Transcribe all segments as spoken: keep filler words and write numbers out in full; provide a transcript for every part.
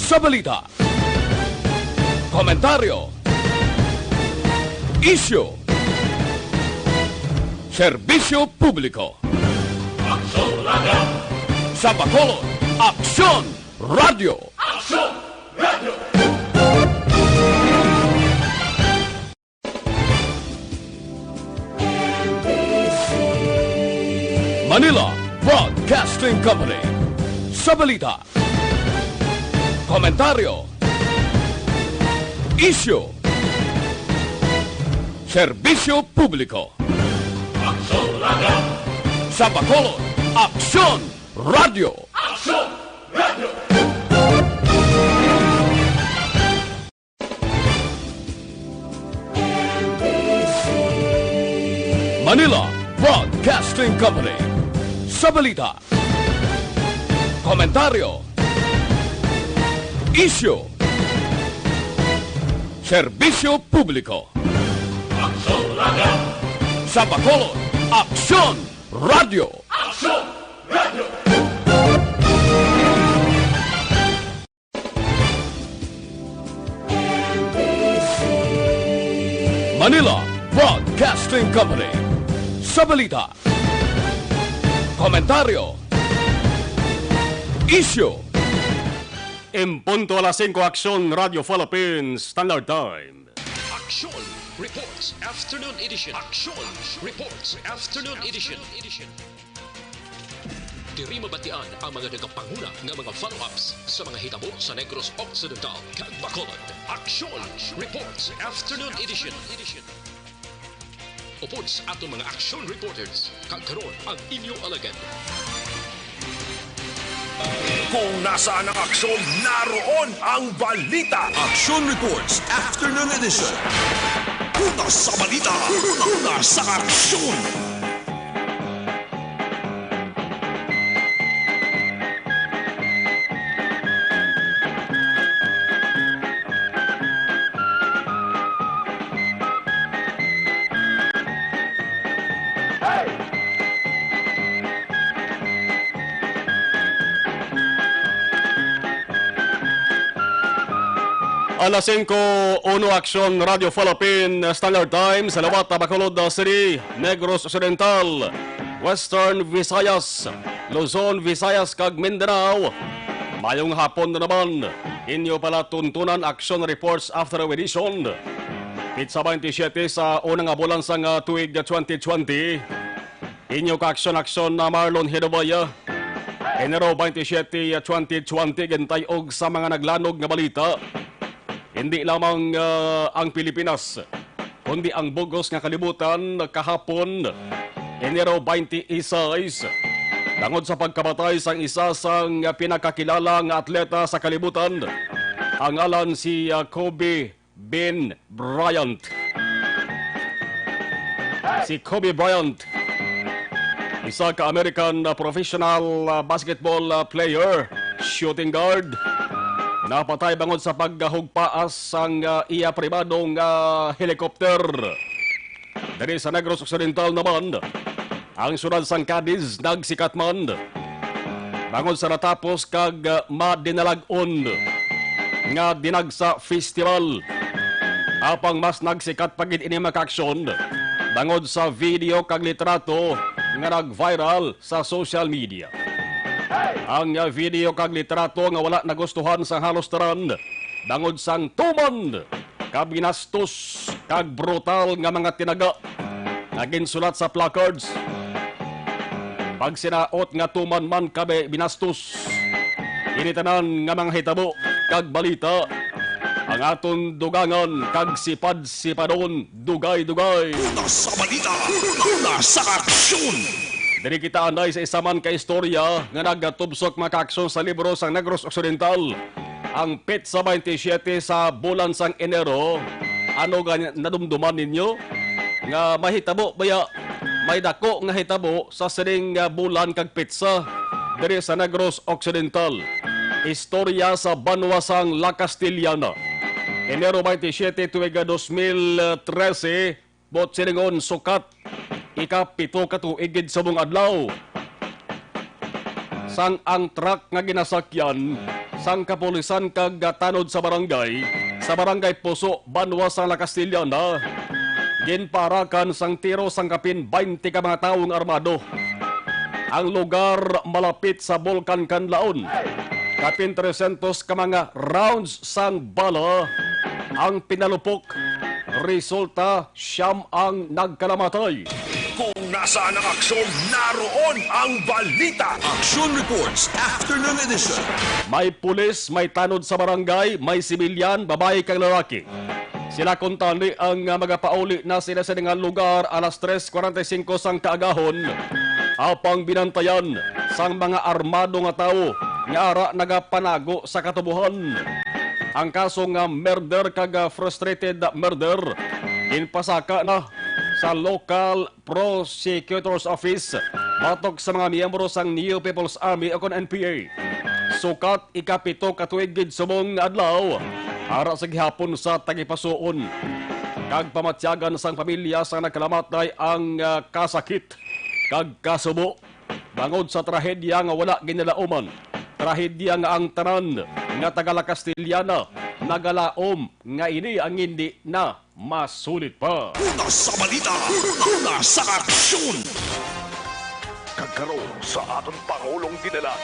Sa balita, komentaryo, isyu, serbisyo publiko. Aksyon Radio. Sa Bacolod, Aksyon Radio. Aksyon Radio. Manila Broadcasting Company. Sa balita, komentaryo, isyu, serbisyo publiko. Aksyon Radio. Sa Bacolod, Aksyon Radio. Aksyon Radio. Manila Broadcasting Company. Sa balita, komentaryo, isyu, serbisyo publiko. Aksyon Radio. Sa Bacolod, Aksyon Radio. Aksyon Radio. Manila Broadcasting Company. Sa balita, komentaryo, isyu. En punto alas singko, Aksyon Radio Philippines Standard Time. Aksyon Reports Afternoon Edition. Aksyon Reports Afternoon Edition. Diri mabatian ang mga nagapanguna nga mga follow-ups sa mga hitabo sa Negros Occidental kag Bacolod. Aksyon Reports Afternoon Edition. Upod sa aton mga aksyon reporters, kag karon ang inyo alagad. Kung nasaan ang aksyon, naroon ang balita. Aksyon Reports Afternoon Edition. Una sa balita, una sa aksyon. Alas singko uno, Aksyon Radio Philippine Standard Time sa liwat, Bacolod City, Negros Occidental, Western Visayas, Luzon, Visayas, kag Mindanao. Mayong hapon na naman. Inyo palatuntunan, Aksyon Reports After Edition. Pitsa twenty-seven sa una nga bulan sang, ah, tuig twenty twenty. Inyo ka-aksyon-aksyon na Marlon Hidabayo. Enero twenty-seven, twenty twenty, gintay-og sa mga naglanog nga balita. Hindi lamang, ah, ang Pilipinas, kundi ang bug-os nga kalibutan kahapon, Enero twenty-six, tungod sa pagkamatay sang isa sang pinakakilala nga atleta sa kalibutan, ang ngalan si, ah, Kobe Bean Bryant. Si Kobe Bryant, isa ka American, ah, professional, ah, basketball, ah, player, shooting guard, napatay bangod sa paghugpaas sang, ah, iya pribado nga helicopter. Diri sa Negros Occidental naman, ang siyudad sang Cadiz nagsikat man bangod sa natapos kag, ah, madinalag-on nga Dinagsa Festival. Apang mas nagsikat pa gid ini, mga kaaksyon, bangod sa video kag litrato nga nag-viral sa social media. Ang, ah, video kag litrato nga wala nagustuhan sang halos tanan bangod sang tuman ka binastos kag brutal nga mga tinaga nga ginsulat sa placards. Pagsinaot nga tuman man kami binastos. Ini tanan nga mga hitabo kag balita ang aton dugangan kag sipad-sipadon, dugay-dugay. Una sa balita, una sa aksyon. Diri kita anay sa isa man ka istorya nga nagatubsok, mga kaaksyon, sa libro sang Negros Occidental. Ang petsa twenty-seven sa bulan sang Enero, ano nga nadumduman ninyo? Nga mahitabo baya may dako nga hitabo sa sining, ah, bulan kag petsa diri sa Negros Occidental? Istorya sa banwa sang La Castellana. Enero twenty-seven, tuig dos mil trese, buot silingon, sukat ika-pito ka tuig gid subong adlaw. Sang ang truck nga ginasakyan sang kapulisan kag tanod sa barangay, sa Barangay Puso, banwa sang La Castellana, ginpaarakan sang tiro sang kapin baynte ka mga tawo nga armado. Ang lugar malapit sa Bulkan Kanlaon. Kapin trescientos ka mga rounds sang bala ang pinalupok. Resulta, siyam ang nagkalamatay. Kung nasaan ang aksyon, naroon ang balita. Action Reports, Afternoon Edition. May pulis, may tanod sa barangay, may sibilyan, babayi kag lalaki. Sila kuntani ang, ah, magapauli na sila sa nga lugar alas tres cuarenta y cinco sang kaagahon. Apang binantayan sang mga armado nga tawo nga ara nagapanago sa katubohan. Ang kaso nga murder kag, ah, frustrated murder ginpasaka na sa local Prosecutor's Office batok sa mga miyembro sang New People's Army o kon N P A. Sukat ikapito ka tuig gid subong nga adlaw, ara sa gihapon sa tagipasuon kag pamatyagan sang pamilya sang nagkalamatay ang, ah, kasakit kag kasubo bangod sa trahedya nga wala ginalauman. Trahedya nga ang tanan nga taga La Castellana nagalaom nga ini ang hindi na masulit pa. Una sa balita, una sa aksyon. Kag karon sa aton Pangulong Dinalan.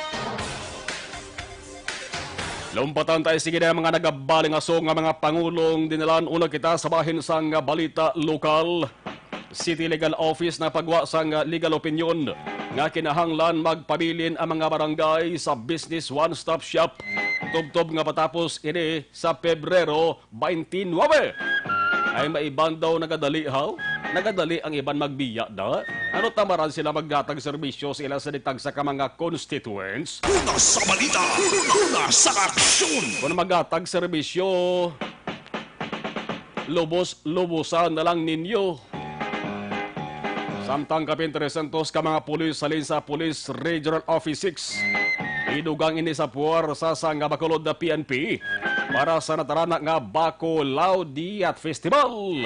Lumpatan tayo, sige na, mga nagabalingaso nga mga Pangulong Dinalan. Una kita sa bahin sang balita lokal. City Legal Office na pagwa sang legal opinion nga kinahanglan magpabilin ang mga barangay sa Business One Stop Shop, tubtob nga patapos ini sa Pebrero twenty-nine. Ay, may iban daw nagadali, haw? Nagadali ang iban magbiya na? Ano tamaran sila maghatag serbisyo sa ila sa ditagsa ka mga constituents? Una sa balita, una sa aksyon. Kung maghatag serbisyo, lubos-lubosan na lang ninyo. Samtang kapin trescientos ka mga pulis halin sa Police Regional Office six, idugang ini sa puwersa sang Bacolod na P N P para sa natarana nga Bacolao Day at Festival.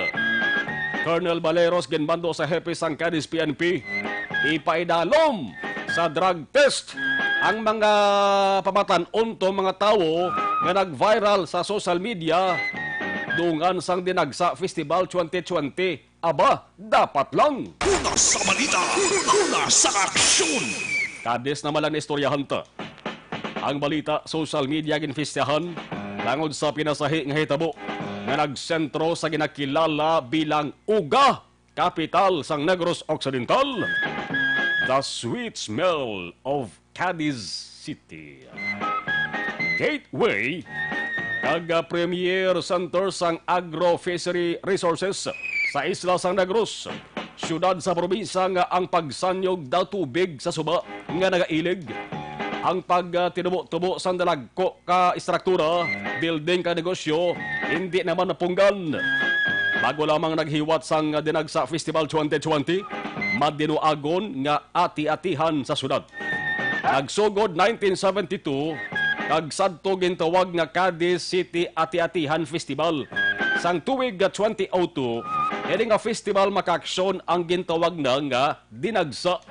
Colonel Baleros ginmando sa hepe sang Cadiz P N P, ipaidalom sa drug test ang mga pamatan-on to mga tawo nga nag-viral sa social media dungan sang Dinagsa Festival twenty twenty. Aba, dapat lang. Una sa balita, una sa aksyon. Cadiz naman lang istoryahan ta. Ang balita, social media ginfistahan tungod sa pinasahi nga hitabo nga nagsentro sa ginakilala bilang Uga, kapital sang Negros Occidental. The sweet smell of Cadiz City. Gateway kag, ah, Premier Center sang Agro-Fishery Resources sa isla sang Negros, siyudad sa probinsya nga ang pagsanyog daw tubig sa suba nga nagailig. Ang pag, ah, tinubo-tubo sang dalagko ka istruktura, building ka negosyo, hindi naman napunggan. Bago lamang naghiwat sang Dinagsa Festival twenty twenty, madinuagon nga ati-atihan sa syudad. Nagsugod nineteen seventy-two, kag sadto gintawag nga Cadiz City Ati-Atihan Festival. Sang tuig nga twenty oh two, ini nga festival makaaksyon ang gintawag na nga Dinagsa,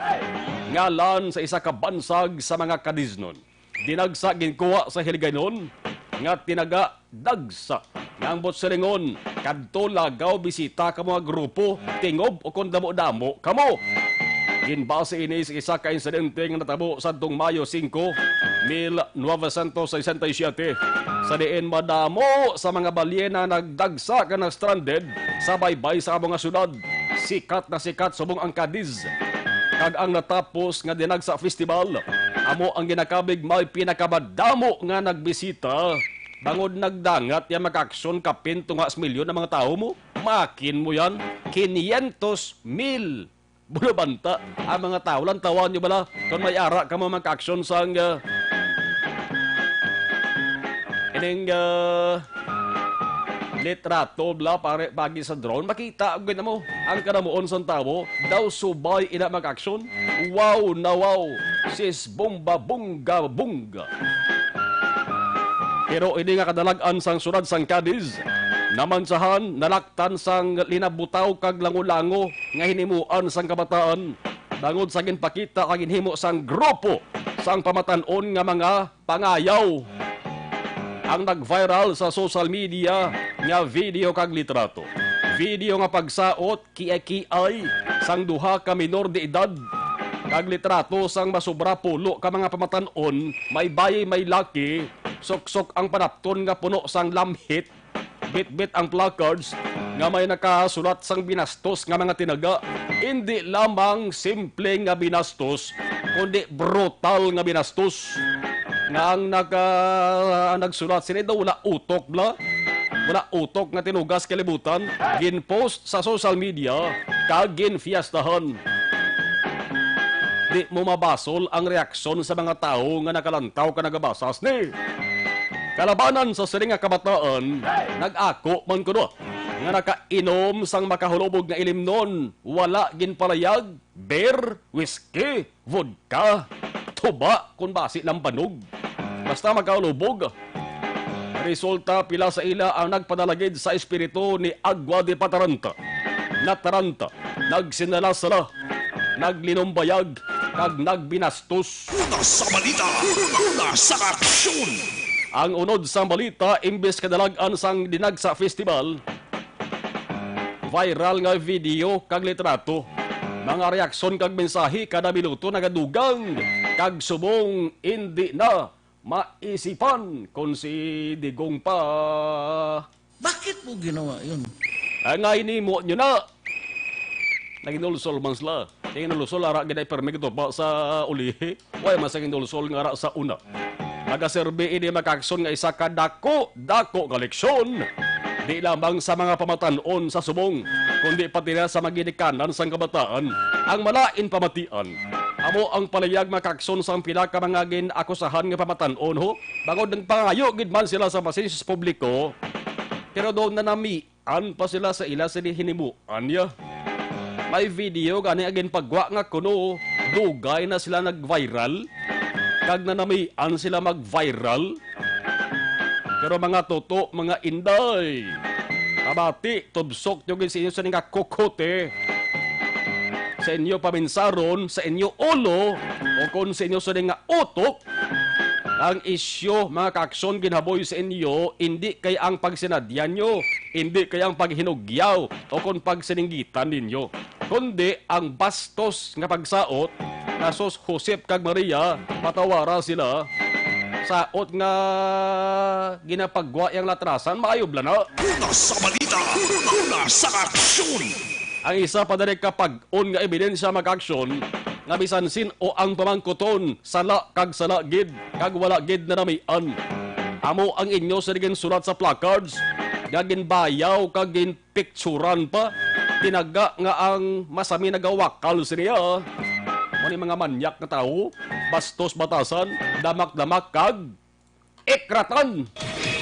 ngalan sa isa ka bansag sa mga Cadiznon. Dinagsa ginkuha sa Hiligaynon nga tinaga dagsa, nga ang buot silingon, kadto lagaw bisita ka mga grupo, tingob o kon damo-damo kamo. Ginbase ini sa isa ka insidente nga natabo sadtong Mayo singko, mil novecientos sesenta y siete, sa diin madamo sa mga balyena nagdagsa ka na-stranded sa baybay sa amo nga syudad. Sikat na sikat subong ang Cadiz. Kag ang natapos nga Dinagsa Festival, amo ang ginakabig may pinakamadamo nga nagbisita. Bangod nagdangat ya makaaksyon kapin tunga sa milyon ang mga tawo mo. Makin mo yan, quinientos mil. Bulabanta ang mga tawo. Lantawan nyo bala kung may ara ka mo makaaksyon sang, ah, ining, ah, litrato bala, pare, pagi sa drone. Makita ang gina mo, ang kanamuon sang tawo. Daw subay ina makaaksyon. Wow na wow. Sis bomba, bunga, bunga. Pero ini nga kadalag-an sang syudad sang Cadiz, namansahan, nalaktan sang linabutaw kag lango-lango nga hinimuan sang kabataan, bangod sa ginpakita kag ginhimo sang grupo sang pamatan-on nga mga pangayaw. ang nag-viral sa social media nga video kag litrato. Video nga pagsaot kiay-kiay sang duha ka minor de edad kag litrato sang masobra pulo ka mga pamatan-on, may bayi, may laki, suksok ang panapton nga puno sang lamhit, bitbit ang placards nga may nakasulat sang binastos nga mga tinaga. Indi lamang simple nga binastos, kundi brutal nga binastos. Nga ang naka-, ang nagsulat sini daw wala utok bala. Wala utok nga tinugas kalibutan, gin-post sa social media, kag ginfiestahan. Di mo mabasol ang reaksyon sa mga tawo nga nakalantaw ka nagabasa sini. Kalabanan sa sini nga kabataan, nag-ako man kuno nga nakainom sang makahulubog nga ilimnon, wala ginpalayag, beer, whiskey, vodka, tuba, kun basi lambanog. Basta magkaulubog. Resulta, pila sa ila ang nagpadalagid sa espiritu ni Agua de Pataranta. Nataranta, nagsinala-sala, naglinumbayag, kag nagbinastos. Una sa balita, una sa aksyon. Ang unod sang balita, imbes kadalag-an sang Dinagsa Festival, viral nga video kag litrato. Mga reaksyon kag mensahe kada minuto nagadugang kag subong indi na maisipan kon si Digong pa. Bakit mo ginawa yun? Angay nimo nyo na. Naginulsol man sila. Kay ginulsol, ara gid ay permi katupa sa ulihi. Way man sa ginulsol nga ara sa una. Magaserbi ini, mga kaakson, nga isa ka dako, dako nga leksyon. Di lamang sa mga pamatan-on sa subong, kundi pati na sa mga ginikanan sang kabataan. Ang malain pamatian, amo ang palayag, mga kaakson, sang pila ka mga gin-akusahan nga pamatan-on, ho. Bangod nagpangayo gid man sila sa pasensya sa publiko, pero daw nanamian pa sila sa ila sini hinimuan niya. May video gani ang ginpagwa nga kuno dugay na sila nag-viral, kag nanamian sila mag-viral. Pero mga toto, mga inday, pabati, tubsok nyo gid sa inyo sini nga kukote, sa inyo paminsaron, sa inyo ulo, o kon sa inyo sini nga utok, ang isyu, mga kaaksyon, ginhaboy sa inyo, indi kay ang pagsinadyan nyo, indi kay ang paghinugyaw, o kon pagsininggitan ninyo, kundi ang bastos nga pagsaot nga sus Josep kag Maria, patawara sila. Saot nga ginapagwa yang latrasan, maayo bala na. Una sa balita, una sa aksyon. Ang isa pa diri ka pag-on nga ebidensya, mga kaaksyon, nga bisan sin-o ang pamangkuton, sala kag sala gid, kag wala gid nanamian. Amo ang inyo sini ginsulat sa placards, nga ginbayaw kag ginpicturan pa. Tinaga nga ang masami nagawakal sini, ah. Mo ni mga manyak nga tawo, bastos batasan, damak-damak kag ikratan.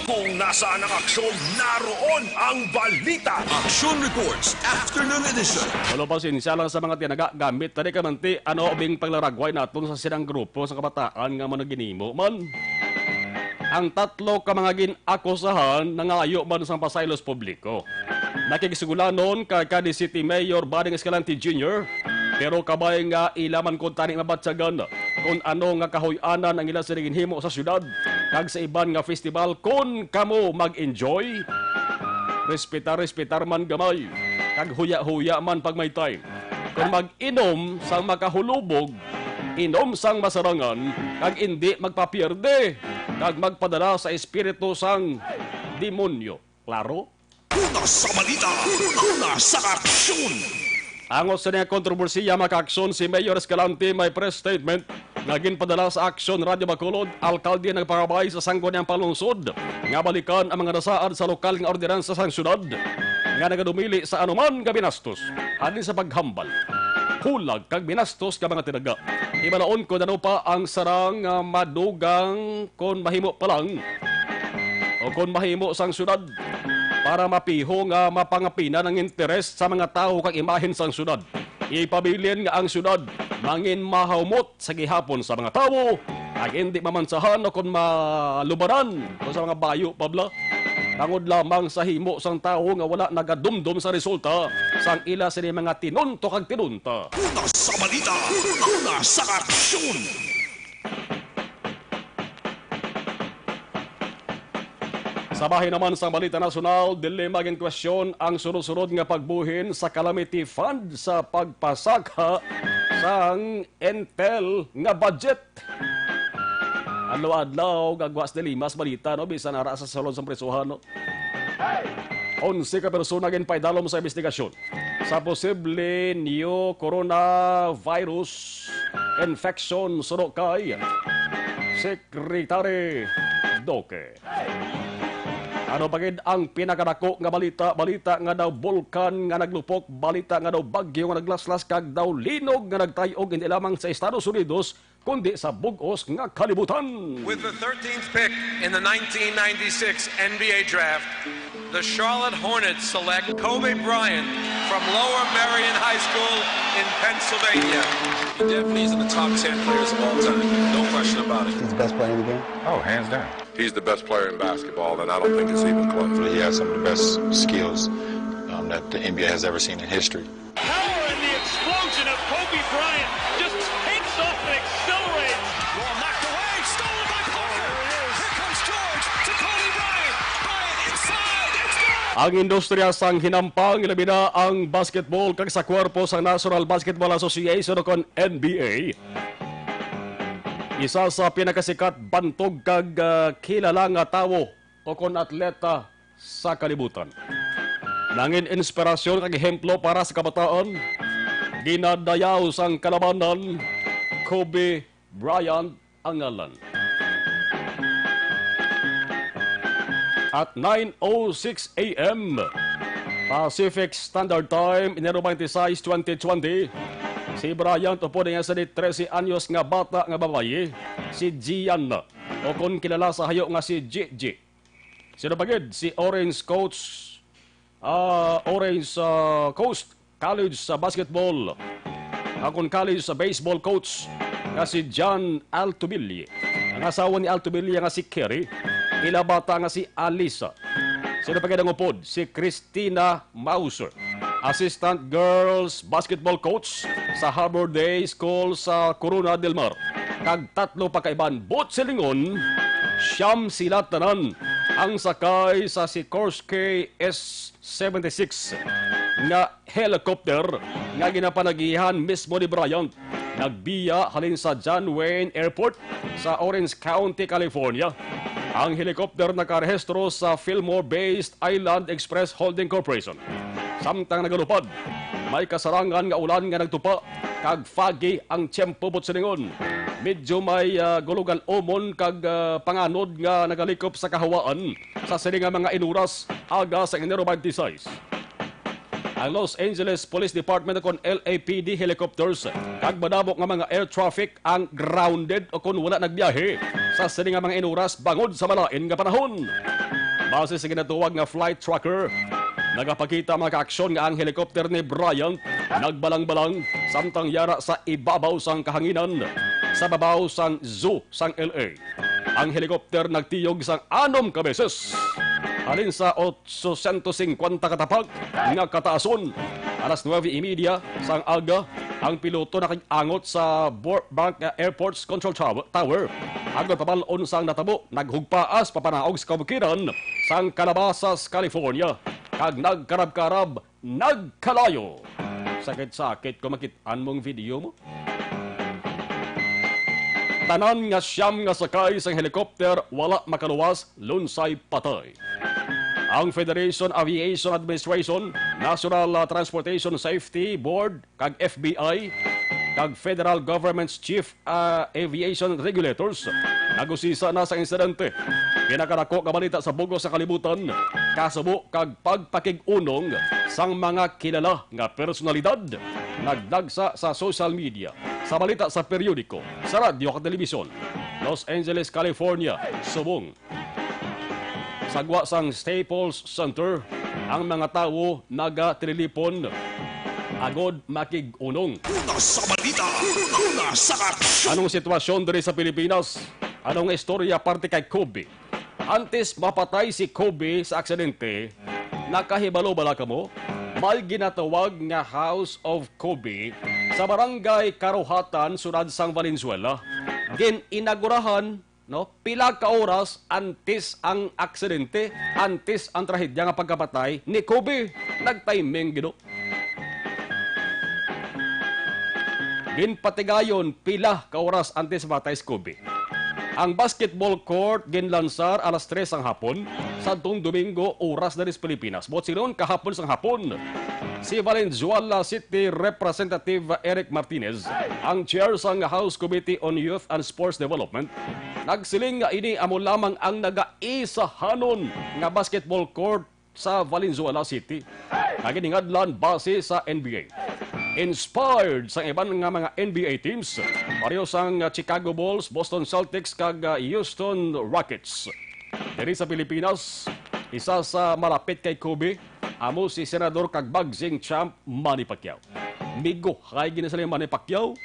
Kung nasaan ang aksyon, naroon ang balita. Action Reports, Afternoon Edition. Wala, pasensya lang sa mga tinaga, gamit tani kamanti, ano, bing paglaragway naton sa silang grupo sa kabataan nga managinimo man. Ang tatlo ka mga gin-akusahan nangayo man sang pasaylo sa publiko. Nakigsugulanon kay Cadiz City Mayor Bodding Escalante Junior, pero kabay nga ila man kuntani mabatyagan kon ano nga kahuy-anan ang ila sini ginhimo sa syudad kag sa iban nga festival. Kon kamo mag-enjoy, respetar, respetar man gamay, kag huya-huya man pag may time. Kon mag-inom sang makahulubog, inom sang masarangan, kag indi magpapierde, kag magpadala sa espiritu sang demonyo. Klaro? Una sa balita, una sa aksyon. Angot sa niya kontrobersiya, mga kaaksyon, si Mayor Escalante may press statement nga ginpadala sa Aksyon Radio Bacolod, alkalde nagpakabay sa Sangguniang Panlungsod nga balikan ang mga nasaad sa lokal nga ordinansa sang syudad nga nagadumili sa anuman nga binastos halin sa paghambal, hulag kag binastos nga mga tinaga. Hibalaon ko nano pa ang sarang nga madugang kon mahimo pa lang o kon mahimo sang syudad para mapiho nga mapangapinan ang interes sa mga tawo kag imahen sang syudad. Ipabilin nga ang syudad mangin mahumot sa gihapon sa mga tawo, ag indi mamansahan o kon malubaran o sa mga bayo pa bala, tangod lamang sa himo sang tawo nga wala nagadumdom sa resulta sang ila sini mga tinunto kag tinunta. Una sa balita, una sa aksyon. Sa bahin naman sang balita nasyonal, dili magin kwestiyon ang sunod-sunod nga pagbuhin sa Calamity Fund sa pagpasaka sang Intel nga budget. Adlaw-adlaw, gagwas dili mas balita, no? Bisan ara sa sulod sang prisuhan, no? Onse ka persona ginpaidalom sa investigasyon sa posible new coronavirus infection suno kay Secretary Duque. Ano pa gid ang pinakadako nga balita? Balita nga daw bulkan nga naglupok, balita nga daw bagyo nga naglaslas, kag daw linog nga nagtay-og hindi lamang sa Estados Unidos, kundi sa bug-os nga kalibutan. With the thirteenth pick in the nineteen ninety-six N B A draft, the Charlotte Hornets select Kobe Bryant from Lower Merion High School in Pennsylvania. He definitely is in the top ten players of all time. No question about it. He's the best player in the game. Oh, hands down. He's the best player in basketball, and I don't think it's even close. He has some of the best skills um, that the N B A has ever seen in history. Power and the explosion of Kobe Bryant just takes off and accelerates. Ball knocked away, stolen by Parker. Here comes George to Kobe Bryant. Bryant inside, it's good. Ang industriya sang hinampang, labi na ang basketball kag sa kwerpo sang National Basketball Association o kon N B A. Isa sa pinakasikat, bantog kag ah, kilala nga tawo o kon atleta sa kalibutan. Nangin inspirasyon kag ehemplo para sa kabataan, ginadayaw sang kalabanan, Kobe Bryant ang ngalan. At nine oh six A M Pacific Standard Time, Enero twenty-six, twenty twenty, si Bryant upod ang isa ni trese anyos nga bata nga babayi, si Gian, o kon kilala sa hayo nga si Gigi. Sino pa gid? Si Orange Coach, ah, Orange ah, Coast College sa basketball, akon college sa baseball coach nga si John Altobille. Ang asawa ni Altobille nga si Kerry, ila bata nga si Alisa. Sino pa gid ang upod? Si Christina Mauser, assistant girls basketball coach sa Harbor Day School sa Corona del Mar. Kag tatlo pa ka iban, buot silingon, siyam sila tanan ang sakay sa Sikorsky S seventy-six nga helicopter nga ginapanagihan mismo ni Bryant. Nagbiya halin sa John Wayne Airport sa Orange County, California. Ang helicopter nakarehistro sa Fillmore-based Island Express Holding Corporation. Samtang nagalupad, may kasarangan nga ulan nga nagtupa kag foggy ang tiyempo buot silingon. Medyo may ah, gulugan umon kag ah, panganod nga nagalikop sa kahawaan sa sini nga mga inuras, aga sa Enero twenty-six. Ang Los Angeles Police Department kon L A P D helicopters kag madamo nga mga air traffic ang grounded o kon wala nagbiyahe sa sini nga mga inuras bangod sa malain nga panahon. Base sa ginatawag nga flight tracker, nagapakita ang mga kaaksyon nga ang helicopter ni Bryant nagbalang-balang samtang yara sa ibabaw sang kahanginan sa babaw sang zoo sang L A. Ang helicopter nagtiyog sang anom ka beses halin sa otso syentos singkwenta ka tapak nga kataason. Alas nuebe y media sang aga, ang piloto nakig-angot sa Burbank Airport's control tower, tower. Agod pabal-on sang natabo, naghugpaas papanaog sa kabukiran sang Calabasas, California, kag nagkarab-karab nagkalayo. Sakit-sakit ko makit-an mong video mo. Tanan nga siyam nga sakay sang helicopter wala makaluwas, lunsay patay. Ang Federation Aviation Administration, National Transportation Safety Board, kag F B I, kag Federal Government's Chief ah, Aviation Regulators nag-usisa na sa insidente. Pinakadako nga balita sa bug-os sa kalibutan, kasubo kag pagpakig-unong sang mga kilala nga personalidad nagdagsa sa social media, sa balita sa periodiko, sa radyo kag telebisyon. Los Angeles, California, subong sa gwa sang Staples Center, ang mga tawo nagatililipon agod makig-unong. Una sa balita, una sa aksyon. Anong sitwasyon diri sa Pilipinas? Anong istorya parte kay Kobe? Antes mapatay si Kobe sa aksidente, nakahibalo bala kamo? May ginatawag nga House of Kobe sa Barangay Karuhatan, Siyudad sang Valenzuela. Gin-inagurahan No? Pila ka oras antes ang aksidente, antes ang trahedya nga pagkapatay ni Kobe, nagtiming gid. Ginpatigayon pila ka oras antes matay si Kobe. Ang basketball court ginlansar alas tres ang hapon, sadtong Domingo, oras diri sa Pilipinas. Buot siling, kahapon sang hapon, si Valenzuela City Representative Eric Martinez, ang chair sang House Committee on Youth and Sports Development, nagsiling nga ini amo lamang ang nagaisahanon nga basketball court sa Valenzuela City nga ginhingadlan base sa N B A. Inspired sa iban nga mga N B A teams, pareho sang Chicago Bulls, Boston Celtics, kag, ah, Houston Rockets. Diri sa Pilipinas, isa sa malapit kay Kobe amo si Senador kag boxing champ Manny Pacquiao. Miguhay gid ni sila ni Manny Pacquiao.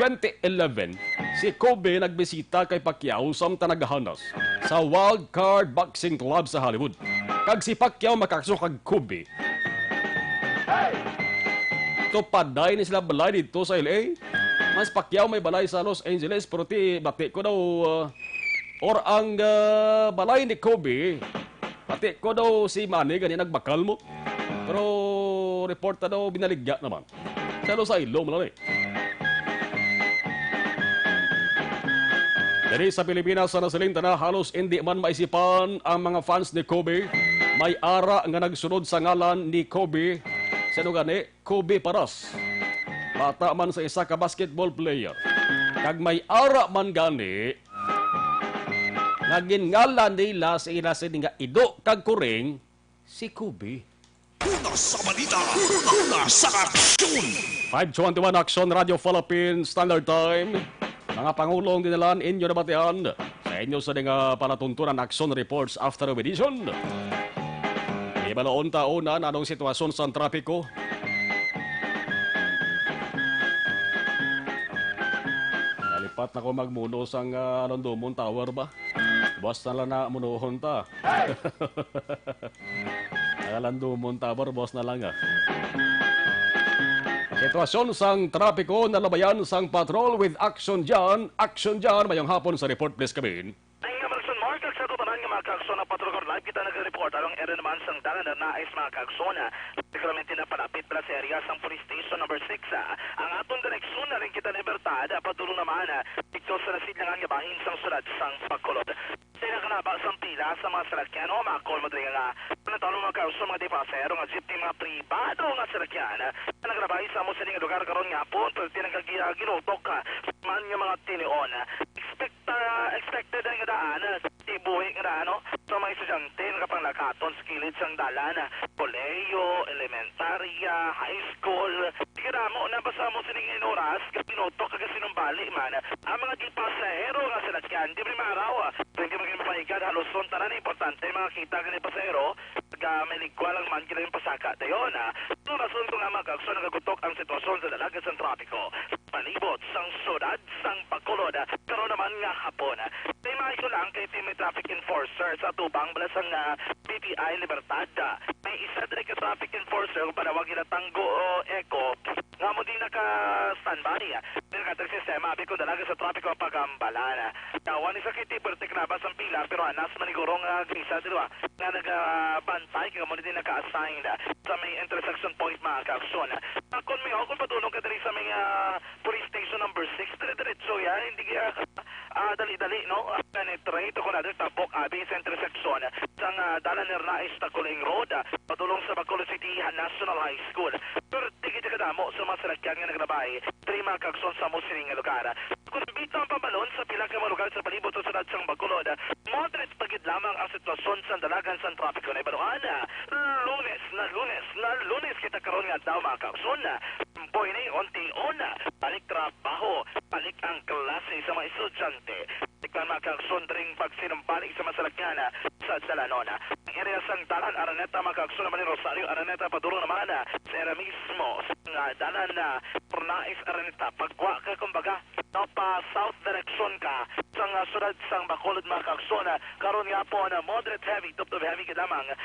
Twenty eleven, si Kobe nagbisita kay Pacquiao samtang nagahanas sa Wild Card Boxing Club sa Hollywood. Kag si Pacquiao makakso kag Kobe. Tupaday ni sila balay dito sa L A. Mas Pacquiao may balay sa Los Angeles, pero ti bati ko daw, uh, or ang, uh, balay ni Kobe, bati ko daw si Manny gani nagbakal mo. Pero report na daw binaligya naman. Sa Iloilo mo lang eh. Diri sa Pilipinas, sa nasiling ta na, halos hindi man maisipan ang mga fans ni Kobe. May ara nga nagsunod sa ngalan ni Kobe. Sino gani? Kobe Paras. Bata man sa isa ka basketball player. Kag may ara man gani nga gingalan nila sa ila sini nga ido kag kuring si Kobe. Una sa balita, una sa aksyon. Five twenty-one Aksyon, Radyo Philippine Standard Time. Mga pangulong dinalan inyo nabatian sa inyo sa nga palatuntunan, Aksyon Reports Afternoon Edition. Ibaloon ta una na anong sitwasyon sa trapiko. Nalipat na ko magmuno sang, ah, Alandumon Tower ba? Buwas na lang na munuhon ta. Alandumon Tower, buwas na lang, ah. Sitwasyon sang trapiko, nalabayan sang patrol with Action John. Action John, mayong hapon sa report, please come in. Ay nga, Marson Mark, kag sa tanan nga mga kaaksyon, na patrol live kita nagre-report along area naman sang dalan na nais mga kaaksyon. Regularmente na palapit pala sa area sang Police Station Number Six, ah. Ang aton direksyon na rin kita Libertad, ah, padulong naman, ah, dito sa nasidlangan nga bahin sang syudad sang Bacolod. Sa nakalaba sang pila sa mga salakyan o mga kolmo diri nga natalong mga kaaksyon, mga di pasahero nga jeepney, mga pribado nga salakyan, ah, nga naglabay sa amo sining lugar karon nga hapon, perti nagagi-, ginutok, ah, man nga mga tinion. Expect ah, expected ang nga daan, ah, sa buhi nga daan, no? Sa mga estudyante, nakapanglakaton sa kilid sang dalan, ah, kolehiyo, elementarya, high school. Kadamo na ba sa amo sining oras, minuto, kag sinumbali man, ang mga di pasahero nga salakyan, di man maaraw, ah, pwede maging mapaigad, halos tanan importante makakita kini pasahero, kag may ligwa lang man kini pasaka dayon, ah. Amo rason ko nga mga kaaksyon nagagutok ang sitwasyon sa dalagan sang trapiko sa palibot sang syudad sang Bacolod, ah, karon naman nga hapon. Kay maayo lang kay ti may traffic enforcer sa tubang bala sang, ah, P P I Libertad. May isa diri ka traffic enforcer nga panawag nila Tango o Eco nga amo din naka-standby, ah, nagkatag sistema abi kon dalagan sa trapiko ang pagambalan. Dawan ni sa kiti perti nalabas ang pila, pero anas man ni guro nga gisa, di ba? Nga nagabantay, kay amo ni din naka-assign sa may intersection point, mga kaaksyon. Ah, kung may, kung padulong ka diri sa may, ah, police station number six, dire-diretso yan, hindi kaya, ah, dali-dali, no? Ah, penetrate, kung natin tabok, abi sa intersection sang, ah, dalan Hernais Taculing Road, ah, padulong sa Bacolod City National High School. Pero di kita kadamo sa mga salakyan nga naglabay diri, mga kaaksyon, sa amo sining nga lugar. Kung nabita ang pambalon sa pila ka mga lugar sa palibot sa syudad sang Bacolod, moderate pa gid lamang ang sitwasyon sa dalagan sang trapiko. Naibaluhan, Lunes na Lunes na Lunes kita karon nga adlaw, mga kaaksyon. Pwede unti-una balik trabaho, balik ang klase sa mga estudyante. Tikman, mga kaaksyon, dring pagsinumbalik sa mga salakyan sa dalanon. Ang area sang dalan Araneta, mga kaaksyon, naman ni Rosario Araneta, padulong naman sa area mismo sa dalan na Hernais Araneta. Pagwa ka, kumbaga, no, pa south direction ka sang, ah, syudad sang Bacolod, mga kaaksyon, ah, karon nga hapon, ah, moderate heavy, tubtob heavy gid lamang ang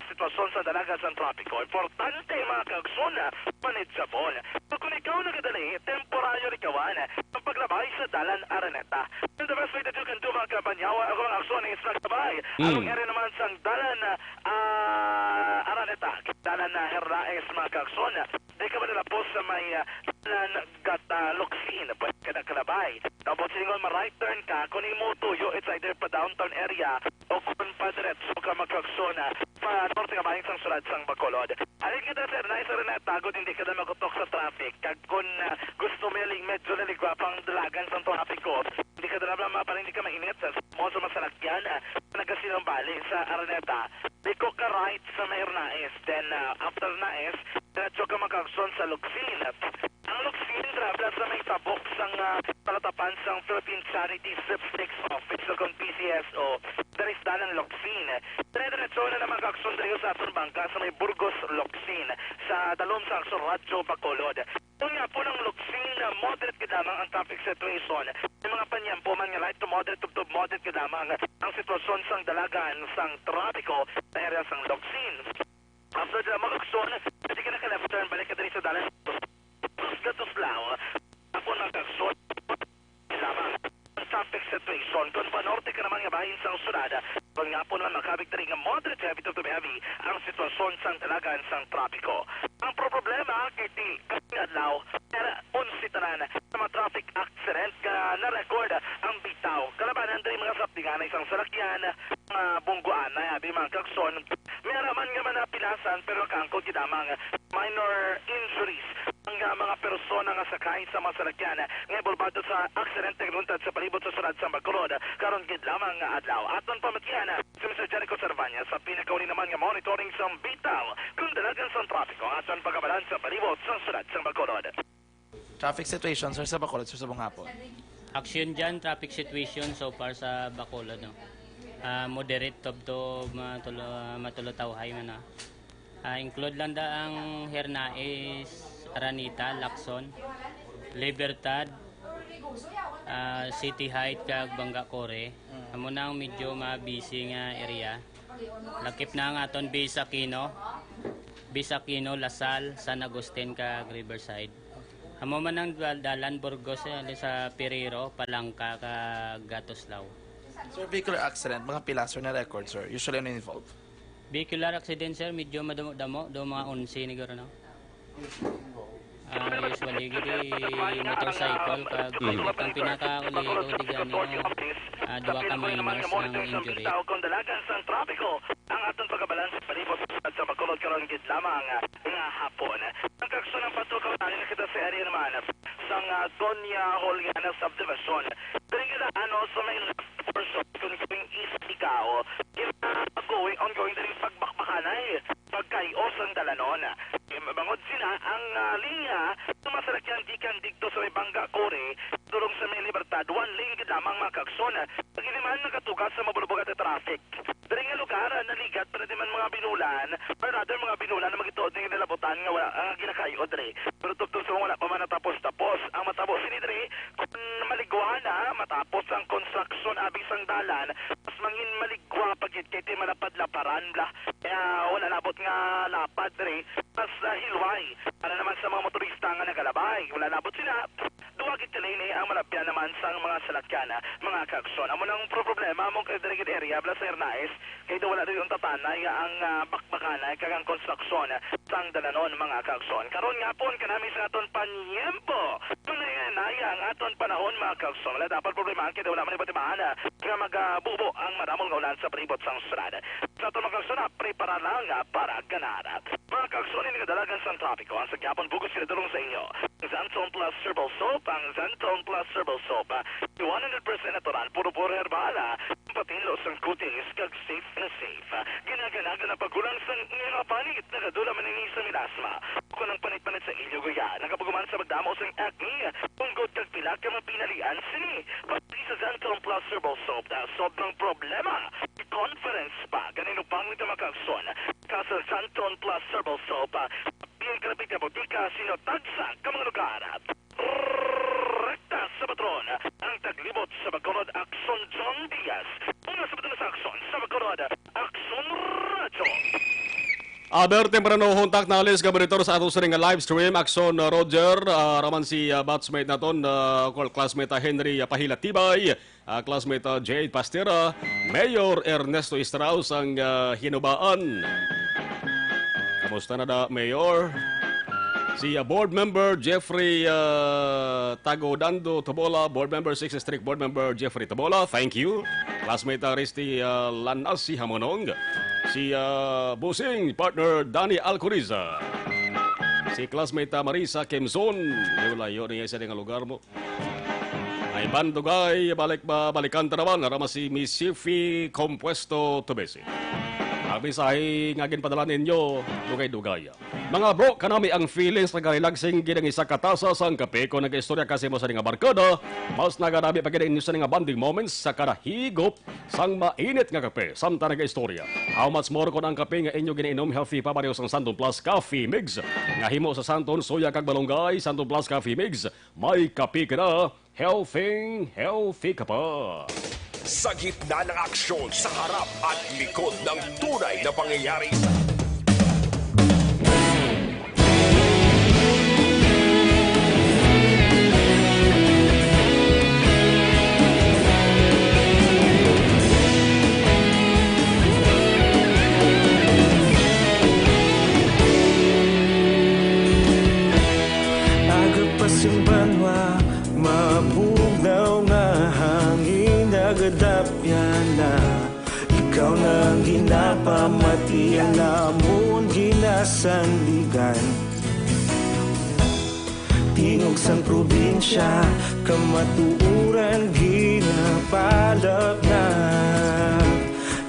sitwasyon sa dalagan sang trapiko. Importante, mga kaagsoon, manageable. So, kung ikaw nagadali, temporaryo likawan ang paglabay sa Dalan Araneta. And the best way that you can do, mga kabanyawa, ako, mga kaagsoon, is maglabay. Mm. Ang area naman sang Dalan, ah, Araneta, Dalan na Hernaez, mga kaagsoon, di ka malilapos sa may, ah, Dalan Gata Locsin. Pwede ka na kalabay. Tapos, ingon ma-right turn ka, kung imo tuyo, it's either pa downtown area o kung padiretso ka, mga kaagsoon, ah, pa norte nga bahin sang syudad sang Bacolod. Alin kita, sir, na isa rin na tagod, hindi ka na makutok sa traffic. Kag kung, ah, gusto mo yung medyo naligwa pang dalagan sang trapiko, hindi ka na mapaling, hindi ka mainit sa mo sa masalakyan, ah, nagkasinumbali sa Araneta. Liko ka right sa may Hernaez. Then, ah, after Hernaez, diretso ka, mga kaagsoon, sa Locsin. Ang Locsin, grabe sa may tabok sang, ah, palatapan sang Philippine Charity Sweepstakes Office o kon P C S O. There is Dalan Locsin. Dire-diretso na naman, mga kaagsoon, diri sa aton bangka sa may Burgos Locsin, sa dalom sa Aksyon Radyo Bacolod. Kung nga po ng Locsin, ah, moderate gid lamang ang traffic situation. May mga panyempo man nga light to moderate to, to moderate gid lamang ang sitwasyon sang dalagan sang trapiko sa area sang Locsin. After the Malukson, pwede ka na ka-left turn, balik ka diri sa dalan. Sus, gatuslaw. Ako nagkagsuot lamang ang traffic situation. Kung panorte ka naman nga bahin sang syudad, kung nga po naman makabig diri nga moderate to heavy to, to heavy ang sitwasyon sang dalagan sang trapiko. Ang pro-, problema, kay ti, kay adlaw, pero unsi tanan sa mga traffic accident nga na-record ang bitaw. Kalabanan diri mga saptingan na isang salakyan, mga bungguan na abi mga klakson. May ara man nga mga pilasan, pero nakaangkon gid lamang minor injuries ang, ah, mga persona nga sakay sa mga salakyan nga involbado sa aksidente nga naluntad sa palibot sa syudad sa Bacolod karon gid lamang nga adlaw. Aton pamatian si Mister Jericho Servania sa pinakauli naman nga monitoring sa bitaw kung dalagan sa trapiko. Aton pagabalan sa palibot sa syudad sa Bacolod. Traffic situation, sir, sa Bacolod, sir, subong hapon. Aksyon dyan, traffic situation so far sa Bacolod, no? Ah, moderate tubtob, matulo-, matulutawhay man, ah. Ah, include lang da ang Hernaez, Araneta, Lacson, Libertad, ah, City Height, kag Bangga Core. Amo na ang medyo ma-busy nga area. Lakip na ang aton Bis Aquino, Bis Aquino, Lasal, San Agustin, kag Riverside. Amo man ang dal-, dalan Burgos, eh, sa Pirero, Palangka, kag Gatuslao. Sir, vehicular accident, mga pila, sir, na record, sir? Usually, ano involved? Vehicular accident, sir, medyo madamo-damo, do mga onse ni guro, no? Ah, usually, gidi motorcycle, kag ang pinakauli, o di gani, no? Ah, duha ka minors ang injury. Kung dalagan sang trapiko, ang aton pagabalan sa palibot sa Bacolod karon gid lamang, ah, nga hapon. Ang kaagsoon, patro ka na kita sa area naman sang, ah, Doña Juliana Subdivision. Diri nga daan, no, sa may left portion, kung going east ikaw, gina-, going, ongoing diri pagbakbakanay, pagkay-o sang dalanon. Bangod sina ang, ah, linya sa masalakyan gikan didto sa may Bangga Core, dulong sa may Libertad, one lane gid lamang, mga kaagsoon. Pag hindi man nakatugas sa mabulbugan nga traffic. Diri nga lugar, ah, naligat pa na di man mga binulan, or rather, mga binulan na magituod nga nilabutan nga wala, ah, ginakay-o diri. Pero tubtob sa wala pa man natapos-tapos. Ang matabo sini diri, kung maligwa na, matapos ang construction abi sang dalan, mas mangin maligwa pa gid kay ti malapad-laparan bla. Kaya wala labot nga lapad diri, mas, ah, hilway para naman sa mga motorista nga nagalabay. Wala labot sila. Duwa gid ka lane ang malabyan naman sang mga salakyan, mga kaagsoon. Amo nang pro-, problema mo kay diri gid area bala sa Hernaez, kay daw wala rin yung tatanay ang, ah, bakbakanay kag ang konstruksyon sang dalanon, mga kaagsoon. Karon nga pon kanami sa aton panyempo, manaya-naya ang aton panahon, mga kaagsoon. Wala dapat problema kay daw wala man iba't ibahan, ah, nga magabubo ang madamol nga ulan sa palibot sang syudad. Sa aton, mga kaagsoon, ah, prepara lang, ah, para ganar. Mga kaagsoon, ini kadalagan sang trapiko ang sa gihapon bug-os ginadulong sa inyo ang Xanthone Plus Herbal Soap. Ang Xanthone Plus Herbal Soap, ah, one hundred percent natural, puro-puro herbal, ah, patinlo sang kutis kag safe na safe. Ah, ginaganagan ang pagkulang sang inyong panit, nakadula man ini sa milasma, o kon ang panit-panit sa inyong guya, nakapaguman sa pagdamo sang acne, punggod kag pila ka mga pinalian sini. Pati sa Xanthone Plus Herbal Soap, ah, sobrang problema. Conference pa, ganito pang ito, mga kaagsoon. Castle Santon Plus Herbal Soap, ah, pinakadapit nga botika sa inyo tagsa ka mga lugar. Rekta sa patron, ang taglibot sa Bacolod, Aksyon John Diaz. Una sa patron sa Aksyon sa Bacolod, Aksyon Radyo. Aber temprano huntak na alis nga monitor sa ato sining nga live stream. Action, uh, Roger, uh, raman si, uh, batchmate naton, uh, call classmate, uh, Henry, uh, Pahila Tibay, uh, classmate, uh, Jade Pastera, Mayor Ernesto Estrao sang, uh, Hinubaan. Kamusta na da, Mayor? Si, uh, Board Member Jeffrey, uh, Tagodando Tobola, Board Member Six District, Board Member Jeffrey Tobola, thank you. Classmate, uh, Risty, uh, Lanasi Hamonong. Si, ah, Busing, partner Danny Alcoriza. Si classmate, ah, Marisa Kimson. Layo-layo niya sa nga lugar mo. Ay, Bandugay, balik ba, balikan ta naman. Narama si Miss Sifi Compuesto Tubesi. Ang mensahe nga ginpadala ninyo, dugay-dugay. Mga bro, kanami ang feelings nga relaxing gid ang isa ka tasa sang kape. Kung nag-istorya kasi mo sa nga barkada, mas nagadami pa gid ang inyo sa nga bonding moments sa kada higop sang mainit nga kape samtang nagaistorya. How much more kon ang kape nga inyo ginainom healthy pa pareho sang Santon Plus Coffee Mix nga himo sa Santon, soya kag malunggay. Santon Plus Coffee Mix, may kape ka na, healthy, healthy ka pa. Sa gitna ng aksyon, sa harap at likod ng tunay na pangyayari sa Aga pa sing banwa, mabugnaw nga hangin nagadapyan na. Ikaw na ang ginapamati, ang amon ginasandigan. Tingog sang probinsya, kamatuoran ginapalapnag.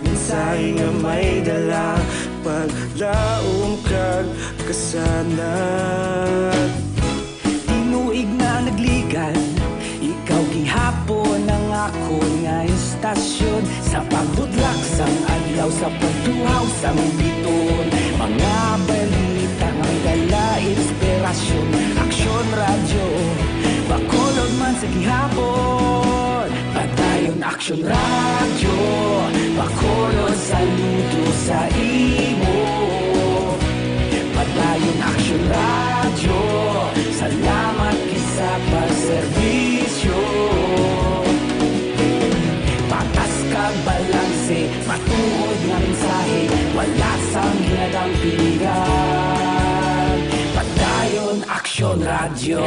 Mensahe nga may dala, paglaom kag kasanag. Tinuig na nagligad, ikaw gihapon ang akon nga istasyon. Sa pagbudlak sang adlaw, sa pagtuhaw sang bituon, mga balita nga may dala inspirasyon. Aksyon Radyo, Bacolod man sa gihapon. Padayon Aksyon Radyo, Bacolod, saludo sa imo. Padayon Aksyon Radyo, salamat gid sa pagserbisyo. Patas kag balanse, matuod nga mensahe, wala sang ginadampigan. Padayon Aksyon Radyo.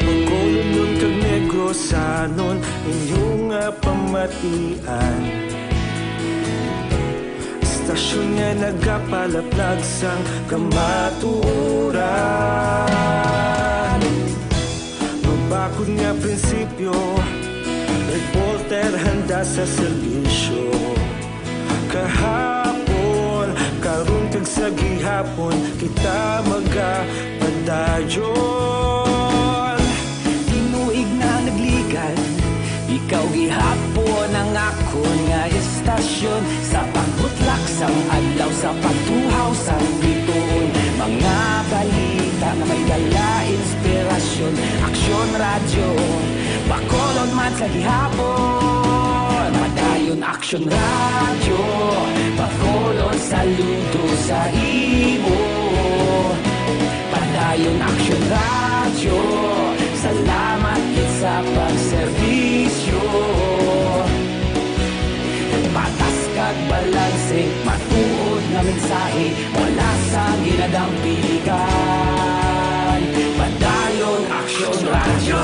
Bacolodnon kag Negrosanon, inyo nga pamatian. Istasyon nga nagapalaplag sang kamatuoran. Mabakod nga prinsipyo, reporter handa sa serbisyo. Kahapon, karon kag sa gihapon, kita magapadayon. Tinuig na nagligad, ikaw gihapon ang akon nga istasyon. Sa pagbutlak sang adlaw, sa pagtuhaw sang bituon, mga balita nga may dala inspirasyon. Aksyon Radyo, Bacolod man sa gihapon. Padayon Aksyon Radyo, Bacolod, saludo sa imo. Padayon Aksyon Radyo, salamat gid sa pagserbisyo. Patas kag balanse, matuod nga mensahe, wala sang ginadampigan. Padayon Aksyon Radyo.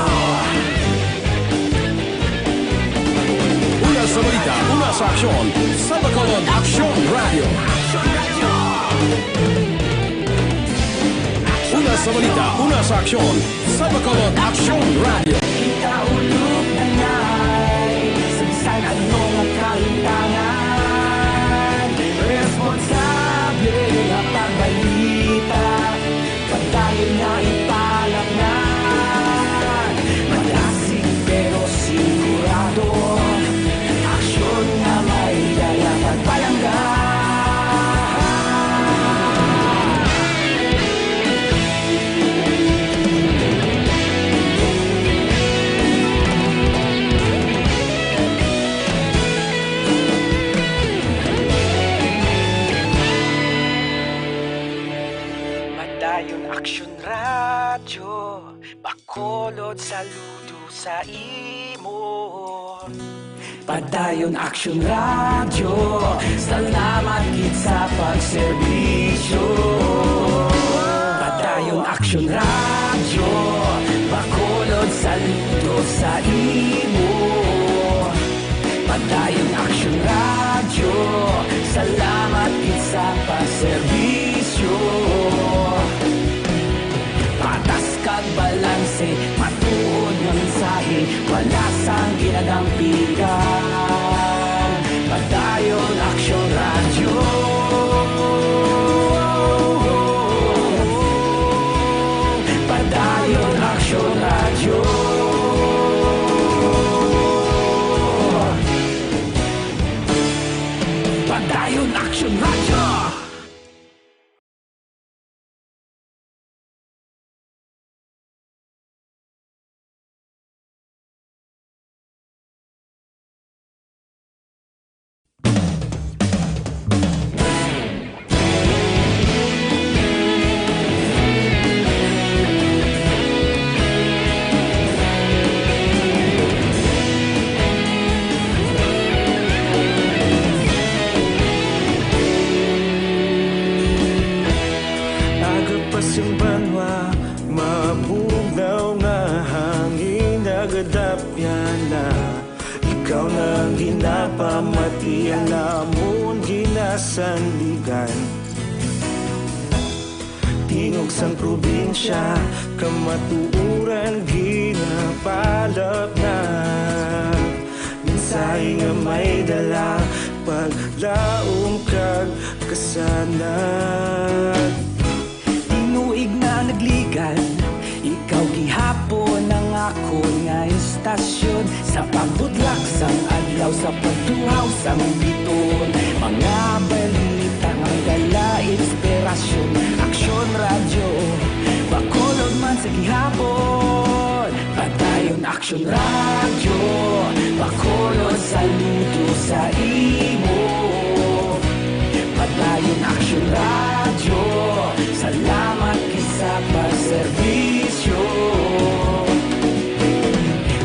Una sa balita, una sa aksyon, sa Bacolod Aksyon Radyo. Una sa balita, una sa aksyon, sa Bacolod Aksyon Radyo. Kita ulog na ngay, sa bisan ano nga kalintangan, responsable nga pagbalita. Padayon nga ipalapngan, madasig pero sigurado. Aksyon nga may dala pagpalangga. Saludo sa imo. Padayon Aksyon Radyo, salamat gid sa pagserbisyo. Padayon Aksyon Radyo, Bacolod, saludo sa imo. Padayon Aksyon Radyo, salamat gid sa pagserbisyo. Patas kag balanse, matuod nga mensahe, wala sang ginadampigan. Padayon Aksyon Radyo. Padayon Aksyon Radyo. Padayon Aksyon Radyo. Aga pa sing banwa, mabugnaw nga hangin nagadapyan na. Ikaw na ang ginapamati, ang amon ginasandigan. Tingog sang probinsya, kamatuoran ginapalapnag. Mensahe nga may dala, paglaom kag kasanag. Tinuig na nagligad, ikaw gihapon ang akon nga istasyon. Sa pagbutlak sang adlaw, sa pagtuhaw sang biton, mga balita nga may dala inspirasyon. Aksyon Radyo, Bacolod man sa gihapon. Padayon Aksyon Radyo, Bacolod, saludo sa imo. Padayon Aksyon Radyo, salamat gid sa pagserbisyo.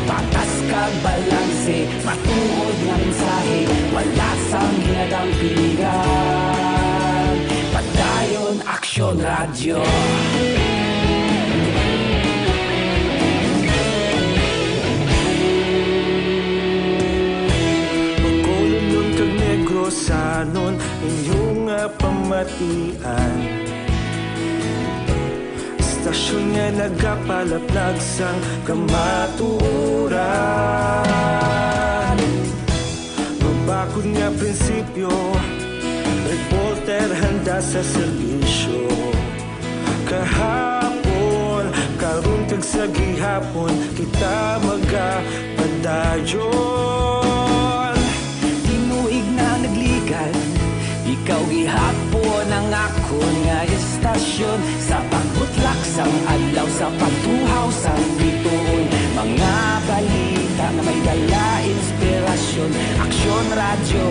Patas kag balanse, matuod nga mensahe, wala sang ginadampigan. Padayon Aksyon Radyo. Bacolodnon kag Negrosanon, inyo nga pamatian. Istasyon nga nagapalaplag sang kamatuoran. Mabakod nga prinsipyo, reporter handa sa serbisyo. Kahapon, karon kag sa gihapon, kita magapadayon. Tinuig na nagligad, ikaw gihapon ang akon nga istasyon. Sa pagbutlak sang adlaw, sa pagtuhaw sang bituon, mga balita nga may dala inspirasyon. Aksyon Radyo,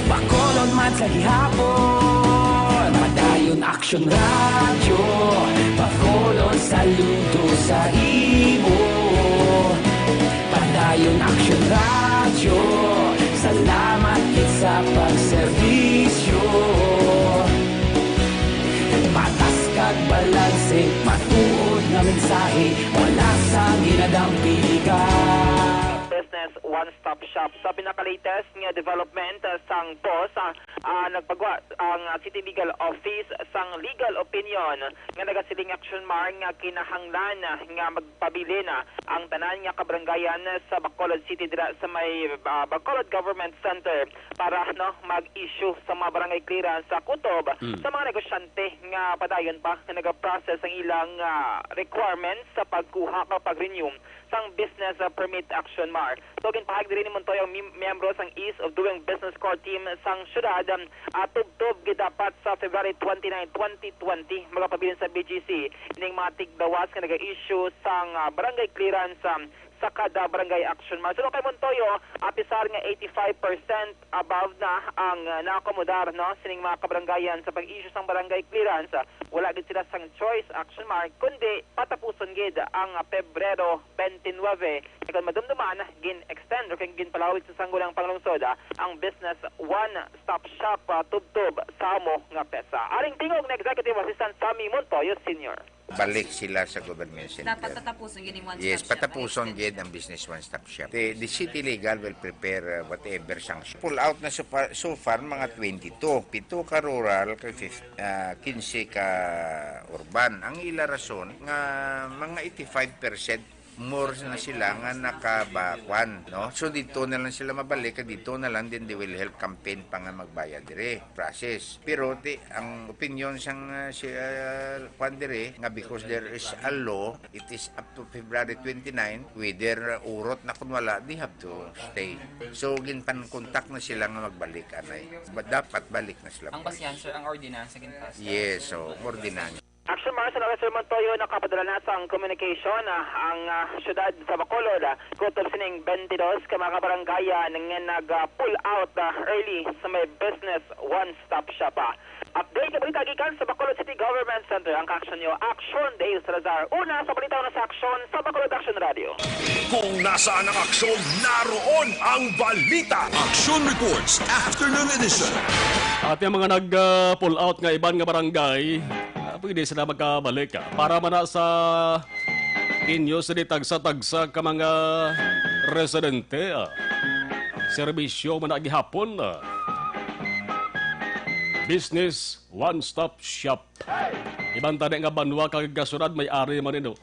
Bacolod man sa gihapon. Padayon Aksyon Radyo, Bacolod, saludo sa imo. Padayon Aksyon Radyo, salamat gid sa pagserbisyo. Patas kag balanse, matuod nga mensahe, wala sa ginadampigan. Business One Stop Shop. Sa pinaka-latest nga development, ah, sang boss, ah, ah, nagpagwa ang, ah, City Legal Office sang legal opinion nga nagasiling, Action Mar, nga kinahanglan, ah, nga magpabilin, ah, ang tanan nga kabarangayan sa Bacolod City dira sa may, ah, Bacolod Government Center para, no, mag-issue sa mga barangay clearance sa kutob Mm. sa mga negosyante nga padayon pa nga nagaprocess ang ilang, ah, requirements sa pagkuha o pag-renew sang business, ah, permit, Action Mar. So, ginpahayag diri ni Montoya, mem-, miyembro sang Ease of Doing Business Core Team sang syudad, um, ah, tubtob gid dapat sa February twenty-nine, twenty twenty, magapabilin sa B G C ining mga tiglawas nga naga-issue sang, ah, barangay clearance, um, sa kada barangay, Action Mar. Suno kay Montoyo, apisar nga eighty-five percent above na ang, ah, naakomodar, no, sining mga kabarangayan sa pag-issue sang barangay clearance, ah, wala gid sila sang choice, Action Mar, kundi patapuson gid ang, ah, Pebrero twenty-nine. Kay kon madumduman, gin-extend o kay ginpalawig sa Sangguniang Panglungsod, ah, ang Business One Stop Shop, ah, tubtob sa amo nga petsa. Aring tingog ni Executive Assistant Sammy Montoyo Senior. Balik sila sa government center. Dapat patapuson gid ni one Yes, stop shop, patapuson gid ang business one stop shop. The, the city legal will prepare, uh, whatever sanction. Pull out na so far, so far mga twenty-two. Pito ka rural, kay fif-, ah, quince ka urban. Ang ila rason nga mga eighty-five percent more na sila nga nakabakwan, no? So dito na lang sila mabalik, kag dito na lang din they will help campaign pa nga magbayad dire. Process. Pero ti, ang opinion sang, ah, si, ah, kwan dire nga because there is a law, it is up to February twenty-nine, whether, uh, urot na kun wala, they have to stay. So, ginpan-contact na sila nga magbalik, anay. Ba-, dapat balik na sila. Ang basihan, sir, ang ordinansa ginpasa. Yes, so, ordinansa. Action Mar, sa Sir Montoyo, nakapadala na sang communication, ah, ang, ah, siyudad sa Bacolod, ah, kutob sining twenty-two ka mga kabarangayan nga nag, ah, pull out, ah, early sa may business one-stop shop, ah. Update nga balita gikan sa Bacolod City Government Center, ang ka-action nyo, Action Dave Salazar. Una sa balita, una sa aksyon sa Bacolod Action Radio. Kung nasaan ang aksyon, naroon ang balita. Action Reports, Afternoon Edition. At yung mga nag, ah, pull out nga iban nga barangay, ah, pwede sila magkabalik, ah. Para man na sa inyo sa di tagsa-tagsa ka mga residente, ah. Serbisyo man na gihapon, ah. Business One Stop Shop. Iban tani nga banwa kag syudad may ari man nino.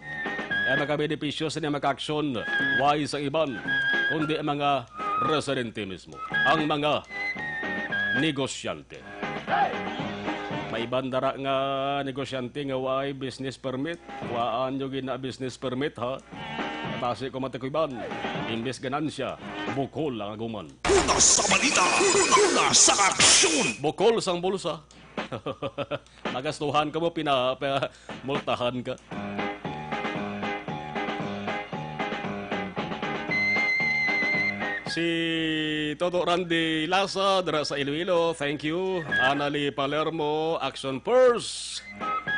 Kaya makabenepisyo sa mga aksyon, way sa iban, kundi ang mga residente mismo, ang mga negosyante. May iban dara nga negosyante nga way business permit. Kuhaan nyo gid na business permit, ha? Matasi ko matikuiban, imbes ganansya, bukol ang aguman. Una sa balita, una sa aksyon. Bukol sang bulsa. Magastuhan ka mo, pina-, pa-, multahan ka. Si Toto Randy Lasa, dira sa Iloilo, thank you. Anali Palermo, Action Purse.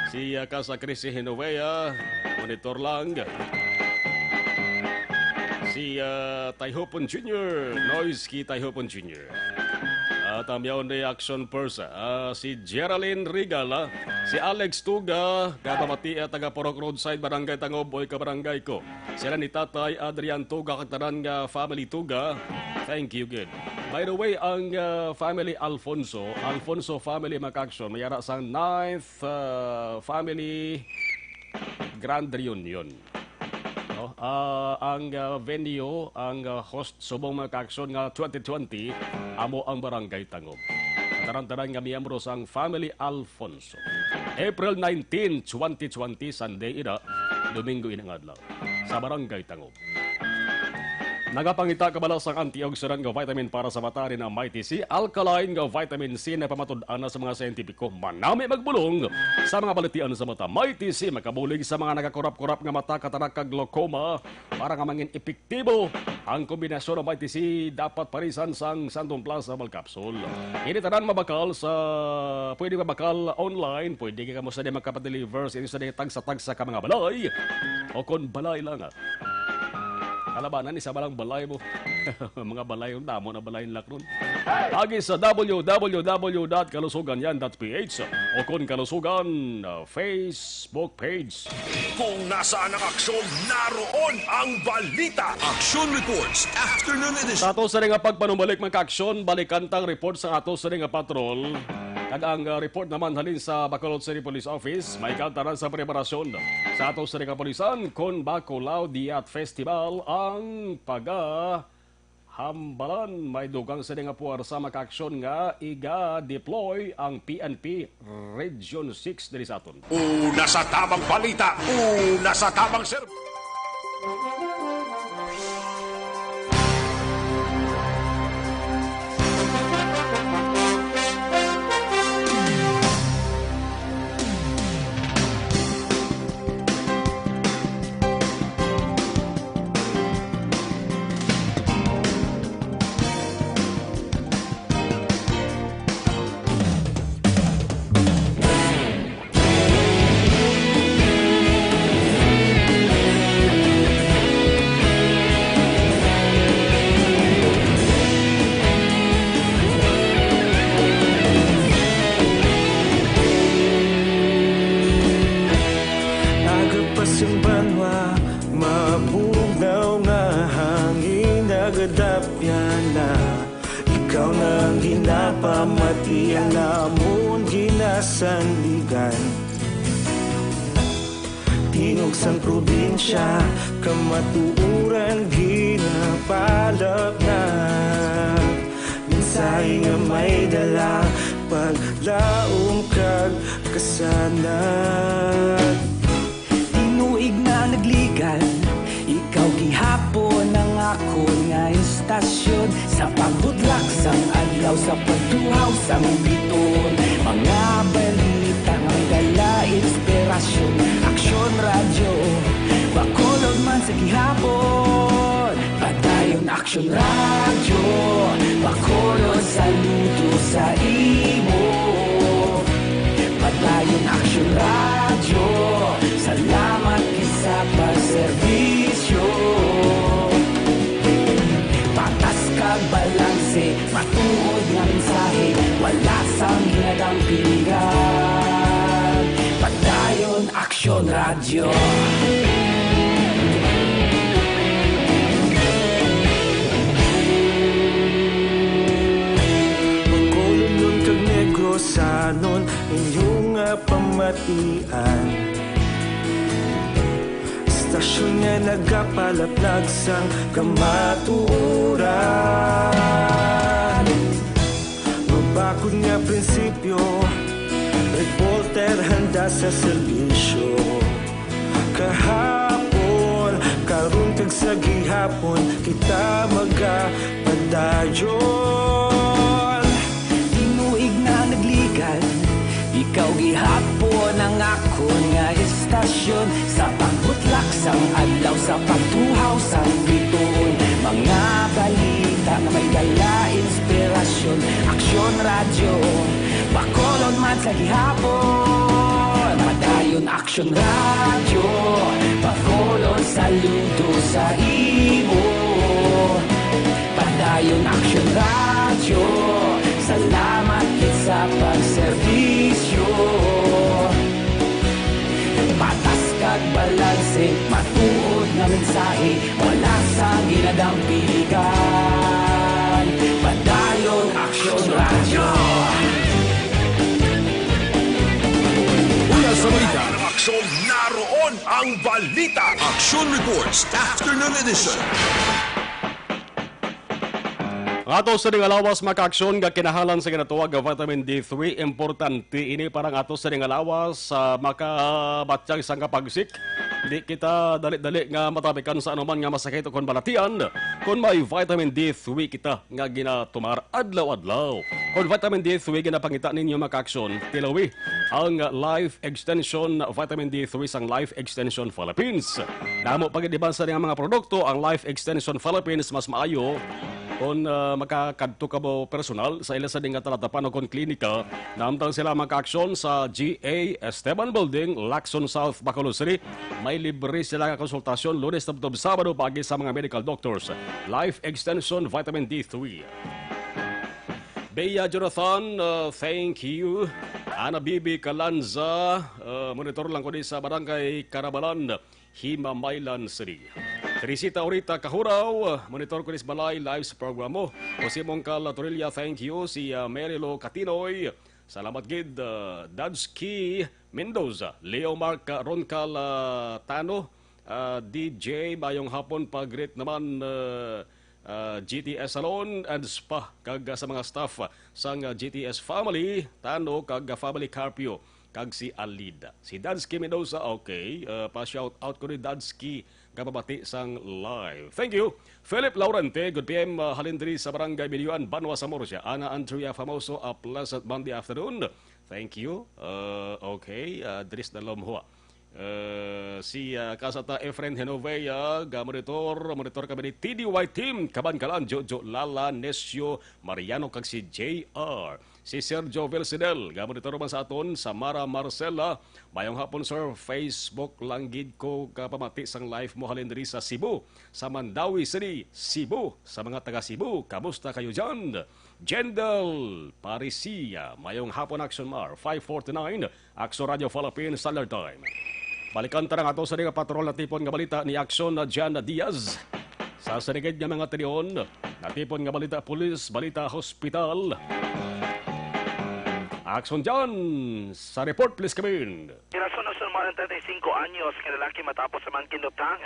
Si, ah, Casa Crisi Genovea, monitor lang. Si, ah, Tayhopon Junior, Noisky Tayhopon Junior. At ang yaon ni Action Purse, ah, si Geraldine Regal, ah, si Alex Tuga, kababati, ah, taga Purok Roadside, Barangay Tangob, oy, kabarangay ko. Sila ni Tatay Adrian Tuga, kag tanan nga family Tuga. Thank you, good. By the way, ang, ah, family Alfonso, Alfonso family, mga ka-action, may ara sang ninth, ah, family grand reunion. No? Ah, ang, ah, venue, ang, ah, host subong mga ka-action nga twenty twenty, amo ang Barangay Tangob. Tanan-tanan nga miyembro sang Family Alfonso. April nineteen, twenty twenty, Sunday ina, Domingo ina nga adlaw, sa Barangay Tangob. Nagapangita ka bala sang antioxidant nga vitamin para sa mata ni na Mighty C? Alkaline nga vitamin C na pamatud-an na sa mga siyentipiko. Manami magbulong sa mga balatian sa mata. Mighty C makabulig sa mga nagakurap-kurap nga mata, katarak kag glaucoma. Para nga mangin epektibo ang kombinasyon ng Mighty C, dapat parisan sang Santon Plus Herbal Capsule. Ini tanan mabakal sa, pwede mabakal online, pwede ka mo sa di magkapadeliver sa inyo sa di tagsa-tagsa ka mga balay. O kon balay lang, ah. Kalabanan, isa ba lang balay mo? Mga balay, ang damo na balay nila ron. Agi sa W W W dot kalusugan yan dot P H o kon Kalusugan, uh, Facebook page. Kung nasaan ang aksyon, naroon ang balita. Action Reports, Afternoon Edition. Sa ato sa nga pagpanumbalik, mga ka-aksyon, balikan tang report sa ato sa nga patrol. Kag ang, uh, report naman halin sa Bacolod City Police Office, may kantaran sa preparasyon sa ato sa kapulisan kon Bacolao Diat Festival ang paga hambalan. May dugang sini nga puwersa makaaksyon nga iga-deploy ang P N P Region six diri sa aton. Una sa tamang balita, una sa tamang ser- Dapyana, ikaw na ang ginapamatian, amon ginasandigan. Tingog sang probinsya, kamatuoran ginapalapnag. Mensahe nga may dala, paglaom kag kasanag. Tinuig na nagligan, ikaw gihapon ang akon nga istasyon. Sa pagbutlak sang adlaw, sa pagtuhaw sang bituon, mga balita nga may dala inspirasyon. Aksyon Radyo, Bacolod man sa gihapon. Padayon Aksyon Radyo, Bacolod, saludo sa imo. Padayon Aksyon Radyo, salamat gid sa pagserbisyo. Patas kag balanse, matuod nga mensahe, wala sang ginadang piligan. Padayon Aksyon Radyo. Bacolodnon kag Negrosanon, inyo nga pamatian. Istasyon nga nagapalaplag sang kamatuoran. Mabakod nga prinsipyo, reporter handa sa serbisyo. Kahapon, karon kag sa gihapon, kita magapadayon. Tinuig na nagligan, ikaw gihapon ang akon nga istasyon. Sa pagbutlak sang adlaw, sa pagtuhaw sang bituon, mga balita nga may dala inspirasyon. Aksyon Radyo, Bacolod man sa gihapon. Padayon Aksyon Radyo, Bacolod, saludo sa imo. Padayon Aksyon Radyo, salamat gid sa pagserbisyo. Patas kag balanse, matuod nga mensahe, wala sang ginadang piligan. Padayon Aksyon Radyo. Una sa balita. Aksyon, naroon ang balita. Aksyon Reports, Afternoon Edition. Nga ato sa ding alawas, mga kaaksyon, nga kinahanglan sa ginatawag nga vitamin D three, importante ini para nga ato sa ding alawas, ah, makabatyag sang kapagsik. Di kita dali-dali nga matapikan sa anuman nga masakit o kon balatian. Kon may vitamin D three kita nga ginatumar adlaw-adlaw. Kon vitamin D three ginapangita ninyo, mga kaaksyon, tilawi ang Life Extension Vitamin D three sang Life Extension Philippines. Damo pa gid iban sa mga produkto ang Life Extension Philippines. Mas maayo kon, ah, makakadto ka mo personal sa ila sa ding nga talatapan o kon klinika. Naamtang sila, mga kaaksyon, sa G A Esteban Building, Lacson South, Bacolod City. May libre sila nga konsultasyon Lunes tubtob Sabado paagi sa mga medical doctors. Life Extension Vitamin D three. Bea Jonathan, uh, thank you. Ana Bibi Calanza, uh, monitor lang ko di sa Barangay Carabalan, Himamaylan City. Teresita Orita Kahuraw, uh, monitor ko di sa balay, live sa programa. Jose Mongcal Torilla, thank you. Si, uh, Mary Lou Catinoy, salamat gid. Uh, Dadsky Mendoza, Leo Mark, uh, Roncal, uh, Tano, uh, D J, mayong hapon, pa-greet naman, uh, ah, G T S Salon and Spa, kag, ah, sa mga staff, ah, sang, ah, G T S family, Tano, kag, ah, family Carpio, kag si Alida. Si Dadsky Mendoza, okay, ah, pa-shout out ko ni Dadsky, kapamati sang live. Thank you. Philip Laurente, good P M, ah, halin diri sa Barangay Bilyuan, Banwa sa Murcia. Ana Andrea Famoso, a pleasant Monday afternoon. Thank you. Ah, okay, ah, diri sa Dalomhua. Eh, si, ah, Kasata Efren Genovea, ga monitor, monitor kami ni T D Y Team, Kaban Kalan, Jojo, Lala, Nesio, Mariano, kag si J R. Si Sergio Vilsidel, ga monitor man sa aton, Samara Marcela, mayong hapon, sir. Facebook lang gid ko kapamati sang live mo halin diri sa Cebu, sa Mandaue City, Cebu. Sa mga taga Cebu, kamusta kayo dyan? Jendel Parisia, mayong hapon, Action Mar, five forty-nine, Action Radio Philippines Standard Time. Balikan ta na nga to sa di nga patrol na tipon nga balita ni Action na Jan Diaz. Sa sinigid nga mga tion, natipon nga balita pulis, balita hospital. Aksyon dyan sa report, please, Kevin. Pirason na sa mga treinta y cinco anyos nga lalaki matapos naman kinutang.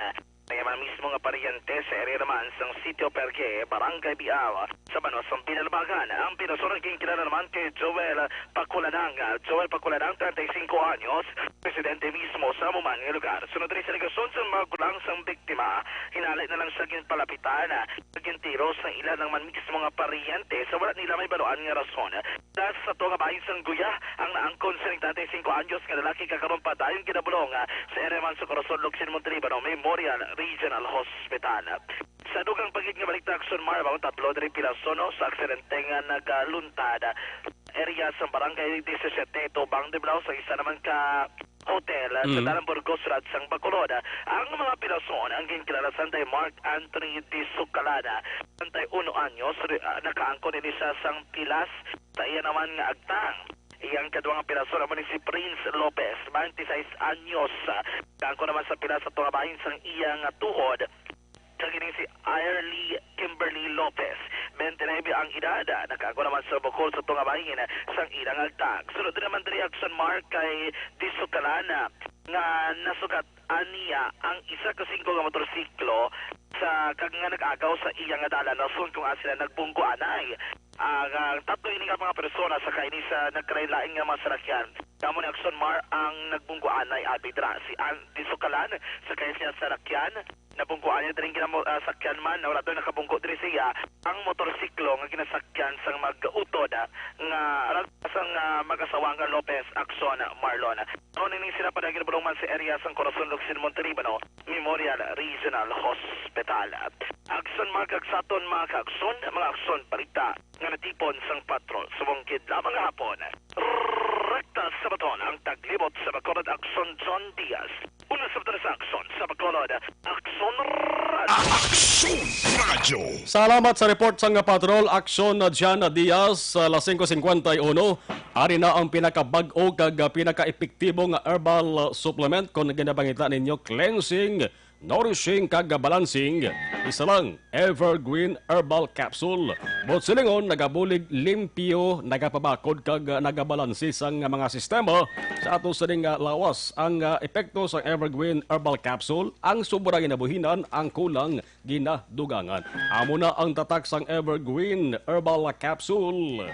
May mga mismo nga paryente sa area naman sang Sitio Perge, Barangay Biao, sa Banwa sang Binalbagan. Ang pirason ang ginkilala naman kay Joel Pakulanang. Joel Pakulanang, treinta y cinco anyos, residente mismo sa amo man nga lugar. Sunod diri sa alegasyon sang mga gulang sang biktima, hinali na lang siya ginpalapitan, gintiro sang ila naman mismo nga paryente sa wala nila mahibaluan nga rason. Sa ato nga bahin sang Guya, ang naangkon sa treinta y cinco anyos nga lalaki kag karon padayon ginabulong, ah, sa area man sa Corazon, Locsin, Montelibano Memorial Regional Hospital. Sa dugang pa gid nga balita, Aksyon Mar, bawat tablo diri pirason, no, sa aksidente nga nagaluntad area sa Barangay disisiete, Tubang, Diblao, sa isa naman ka hotel, ah, sa Mm. Dalan Burgos, Rad sang Bacolod. Ang mga pirason ang ginkilala sang kay Mark Anthony Di Sucalana, treinta y uno anyos, ri-, ah, nakaangkon ini siya sang pilas sa iya naman nga agtang. Iyang kaduha nga pirason amo ni si Prince Lopez, twenty-seis anyos, ah, nakaangkon naman sa pilas sa tunga bahin sang iya nga tuhod. Kag ini si Irely Kimberly Lopez, twenty-nine ang edad, nakaangkon naman sa bukol sa tunga bahin sang ilang agtang. Sunod din naman diri, Aksyon Mar, kay Di Sucalana nga nasugat aniya ang isa ka singko nga motorsiklo sa kag nga nag-agaw sa iya nga dalan, rason kung asa sila nagbunggoanay. Ang, ang tatlo ini nga mga persona sa kaini sa nagkalain-lain nga mga salakyan. Kamo ni Aksyon Mar ang nagbunggoanay, abi dira si Andy Sukalan sa kay siya salakyan. Nabunggoan niya diri ginamo, ah, sakyan man, wala daw nakabunggo diri siya. Ang motorsiklo nga ginasakyan sang mag-utod, ah, nga rag-, sang, ah, mag-asawa nga Lopez Aksyon Marlon. Karon ini sila padayon ginabulong man sa area sang Corazon, Locsin, Montelibano Memorial Regional Hospital. Aksyon, mga kagsaton, mga kaaksyon, mga aksyon, balita nga natipon sang patrol. Subong gid lamang nga hapon, rekta sa baton ang taglibot sa Bacolod, Aksyon John Diaz. Una sa baton sa Aksyon sa Bacolod, Aksyon Radio. Aksyon Radio. Salamat sa report sang patrol, Aksyon John Diaz. Sa alas singko singkwenta y uno, ari na ang pinakabag-o kag pinaka-epektibo nga herbal supplement kon ginapangita ninyo, cleansing, nourishing kag balancing, isa lang, Evergreen Herbal Capsule. Buot silingon, nagabulig limpyo, nagapabakod kag nagabalanse sang mga sistema sa ato sining nga lawas. Ang, ah, epekto sang Evergreen Herbal Capsule, ang sobra ginabuhinan, ang kulang ginadugangan. Amo na ang tatak sang Evergreen Herbal Capsule.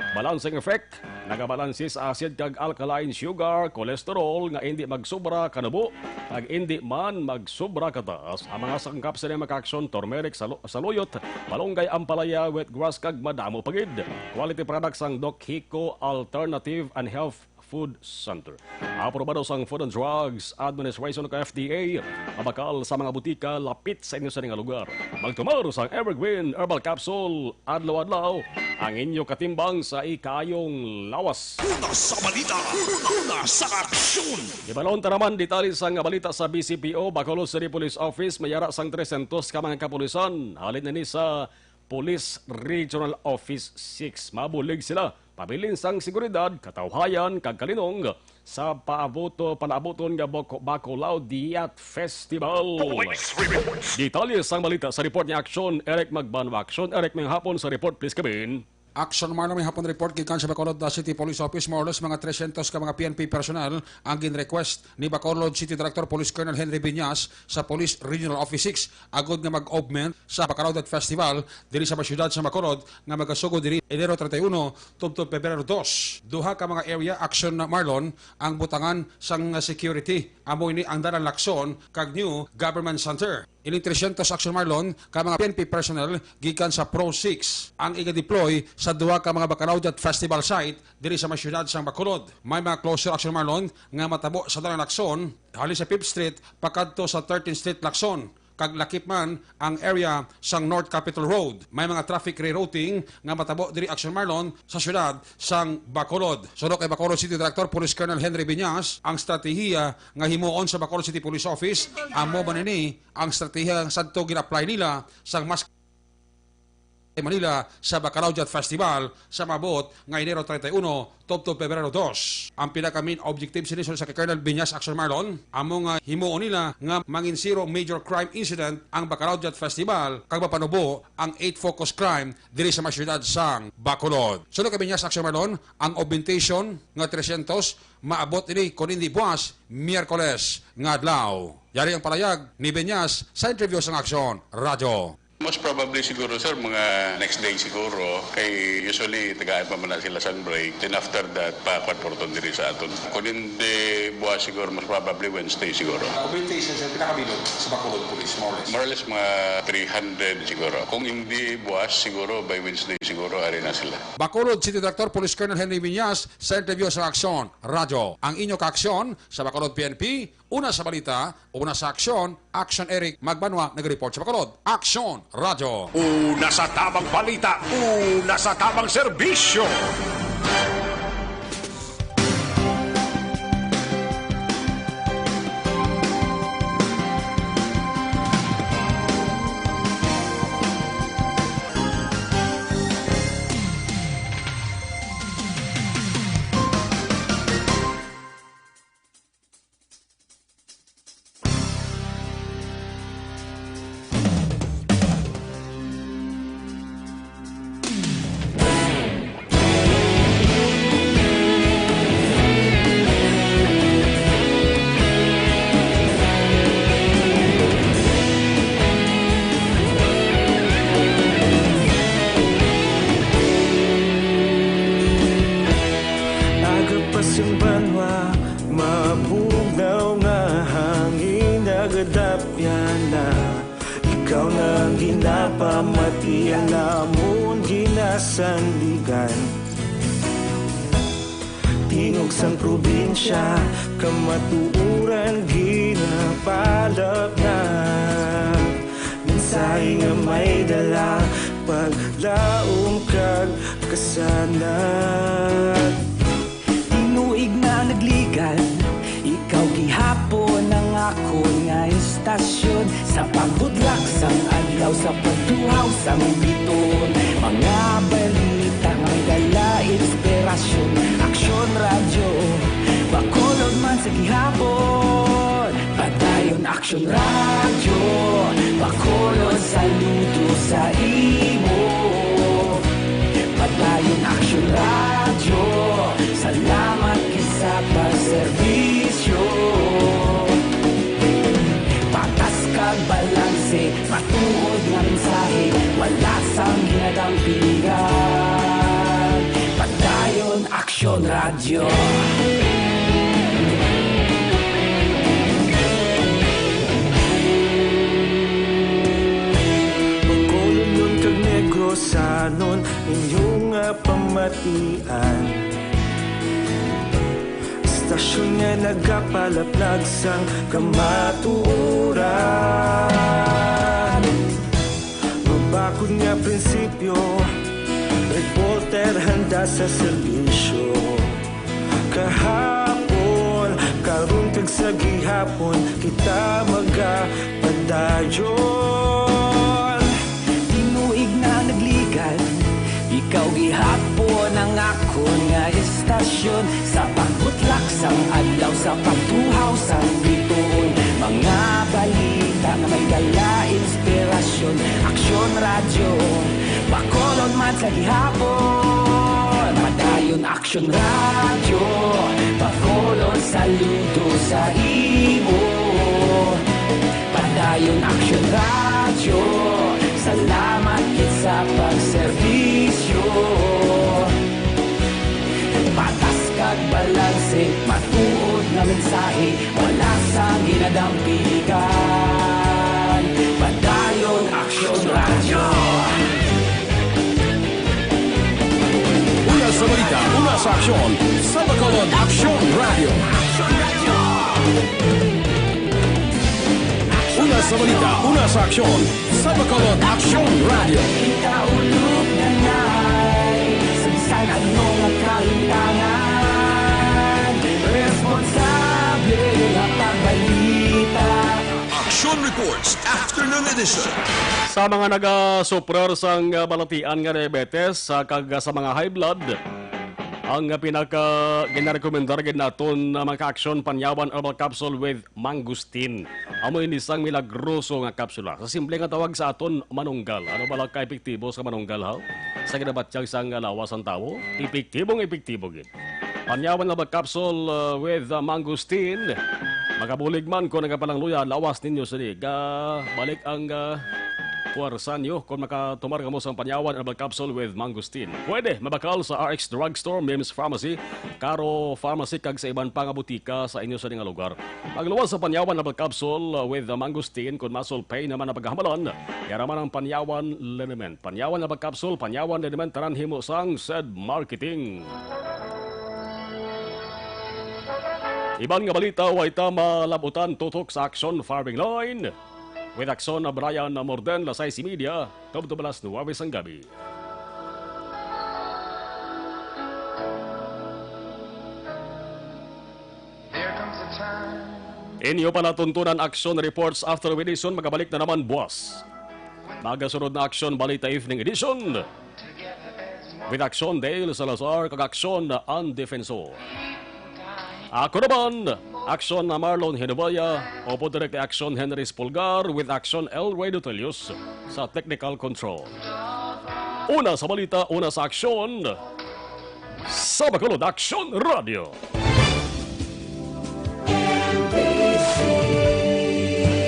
Balancing effect, nagabalanse sa acid kag alkaline sugar, cholesterol nga indi magsubra kanubo, kag indi man magsubra kataas. Ang mga sangkap sini, mga kaaksyon, turmeric, salu-, saluyot, malunggay, ampalaya, wheatgrass, kag madamo pa gid. Quality products sang Doc Hico Alternative and Health Food Center. Aprobado sang Food and Drugs Administration o F D A, mabakal sa mga butika lapit sa inyo sining nga lugar. Magtumar sang Evergreen Herbal Capsule adlaw-adlaw, ang inyo katimbang sa ikaayong lawas. Una sa balita, una sa aksyon. Ibalon ta naman detalye sang balita sa B C P O, Bacolod City Police Office, may ara sang tresyentos ka mga kapulisan. Halin ini sa Police Regional Office six. Mabulig sila pabilin sang seguridad, katawhayan, kag kalinong sa paabuto, palaabuton nga Bako-, Bacolao Diat Festival. Police reports. Detalye sang balita sa report ni Aksyon Eric Magbanwa. Aksyon Eric, may hapon sa report, please, Kevin. Action Marlon, may hapon report gikan sa Bacolod City Police Office. More or less mga tresyentos ka mga P N P personnel ang gin-request ni Bacolod City Director Police Colonel Henry Viñas sa Police Regional Office six agod nga mag-augment sa Bacolod Festival diri sa siyudad sa Bacolod nga magasugod diri Enero treinta y uno tubtob Pebrero dos. Duha ka mga area action na, Marlon, ang butangan sang security. Amo ini ang Dalan Lacson kag New Government Center. Ining tresyentos action, Marlon, ka mga P N P personnel gikan sa Pro six ang iga-deploy sa duha ka mga Bacolod Festival site diri sa may siyudad sang Bacolod. May mga closure action, Marlon, nga matabo sa Dalan Lacson, halin sa Fifth Street pakadto sa Thirteenth Street Lacson, kag lakip man ang area sang North Capitol Road. May mga traffic rerouting nga matabo diri action, Marlon, sa siyudad sang Bacolod. Suno kay Bacolod City Director Police Colonel Henry Viñas, ang estratehiya nga himuon sa Bacolod City Police Office, amo man ini ang estratehiya nga sadto gin-apply nila sang mas Manila sa Bacalao Jet Festival sa maabot nga Enero treinta y uno tubtob Pebrero dos. Ang pinaka-main objective sini, sa kay Colonel Viñas Action Marlon, amo nga himuon nila nga mangin zero major crime incident ang Bacalao Jet Festival kag mapanubo ang eight focus crime diri sa mga syudad sang Bacolod. Suno kay Viñas Action Marlon, ang augmentation nga trescientos maabot ini kon hindi buwas Miyerkules nga adlaw. Yari ang palayag ni Viñas sa interview sang Aksyon Radyo. Most probably siguro, sir, mga next day siguro. Kay usually, tagaan pa man na sila sang break. Then after that, pakuan po rin diri sa aton. Kung hindi buwas siguro, most probably Wednesday siguro. Augmentation, sir, pinakabilog sa Bacolod Police, more or less? More or less, mga three hundred siguro. Kung hindi buwas, siguro by Wednesday siguro, ari na sila. Bacolod City Director Police Colonel Henry Viñas sa interview sa Aksyon Radyo. Ang inyo kaaksyon sa Bacolod P N P, una sa balita, una sa aksyon, Action Eric Magbanwa nag-report sa Bacolod. Aksyon Radyo. Una sa tamang balita, una sa tamang serbisyo. Aga pa sing banwa, mabugnaw nga hangin, nagadapyan na. Ikaw na ang ginapamati, ang amon ginasandigan. Tingog sang probinsya, kamatuoran ginapalapnag. Mensahe nga may dala, paglaom kag kasanag. Tinuig na nagligad, ikaw gihapon ang akon nga istasyon. Sa pagbudlak sang adlaw, sa pagtuhaw sang bituon, mga balita nga may dala inspirasyon. Aksyon Radyo, Bacolod man sa gihapon. Padayon Aksyon Radyo, Bacolod, saludo sa imo. Padayon Aksyon Radyo, salamat gid sa pagserbisyo. Patas kag balanse, matuod nga mensahe, wala sang ginadampigan. Padayon Aksyon Radyo. Bacolodnon kag Negrosanon, inyo nga pamatian. Istasyon nga nagapalaplag sang kamatuoran. Mabakod nga prinsipyo, reporter handa sa serbisyo. Kahapon, karon kag sa gihapon, kita magapadayon. Tinuig na nagligad, ikaw gihapon ang akon nga istasyon. Sa pagbutlak sang adlaw, sa pagtuhaw sang bituon, mga balita nga may dala inspirasyon. Aksyon Radyo, Bacolod man sa gihapon. Padayon Aksyon Radyo, Bacolod, saludo sa imo. Padayon Aksyon Radyo, salamat gid sa pagserbisyo. Patas kag balanse, matuod nga mensahe, wala sang ginadampigan. Padayon Aksyon Radyo. Una sa balita, una sa aksyon, sa Bacolod Aksyon Radyo. Una sa balita, una sa aksyon, sa Bacolod Aksyon Radyo. Kita ulog na nay, sa bisan ano nga kahintangan, responsable nga pagbalita. Action Reports, Afternoon Edition. Sa mga nagasuprar sang, ah, balatian nga diabetes, ah, kag, ah, sa mga high blood, ang, ah, pinaka ginarekomendar gid naton na mga ka-aksyon, Panyawan Herbal Capsule with Mangosteen. Amo ini sang milagroso nga kapsula. Sa simple nga tawag sa aton, manunggal. Ano bala ka epektibo sa manunggal, ha? Sa ginabatyag sang, ah, lawas sang tawo, epektibong epektibo gid. Panyawan Herbal Capsule, uh, with, uh, Mangosteen. Magabulig man kon nagapalangluya lawas ninyo sini. Gabalik ang, uh, puwersa nyo kon makatumar kamo sang Panyawan Herbal Capsule with Mangosteen. Pwede mabakal sa R X Drugstore, Mims Pharmacy, Caro Pharmacy, kag sa iban pa nga butika sa inyo sini nga lugar. Pagluwas sa Panyawan Herbal Capsule, uh, with, uh, Mangosteen, kon muscle pain naman ang paghahamalan, yara man ang Panyawan Liniment. Panyawan Herbal Capsule, Panyawan Liniment, tanan himo sang Sed Marketing. Iban nga balita, way ta malabutan tutok sa Aksyon Firing Line. With Aksyon Brian Morden, las sais y media, tubtob alas nuwebe sang gabi. Inyo palatuntunan Aksyon Reports after we listen, magabalik na naman buwas. Magasunod na Aksyon Balita Evening Edition. With Aksyon Dale Salazar kag Aksyon An Defensor. Ako naman, Aksyon na Marlon Hinovaya, upod diri kay Aksyon Henry Spulgar with Aksyon El Rey Dutelius sa technical control. Una sa balita, una sa aksyon, sa Bacolod Aksyon Radio.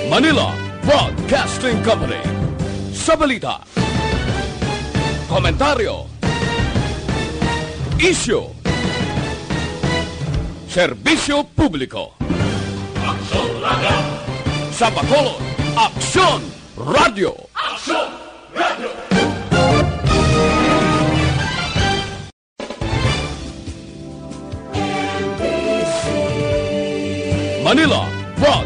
Manila Broadcasting Company. Sa balita, komentaryo, isyu, serbisyo publiko. Aksyon Radio. Sa Bacolod, Aksyon Radio. Aksyon Radio. Manila Broad-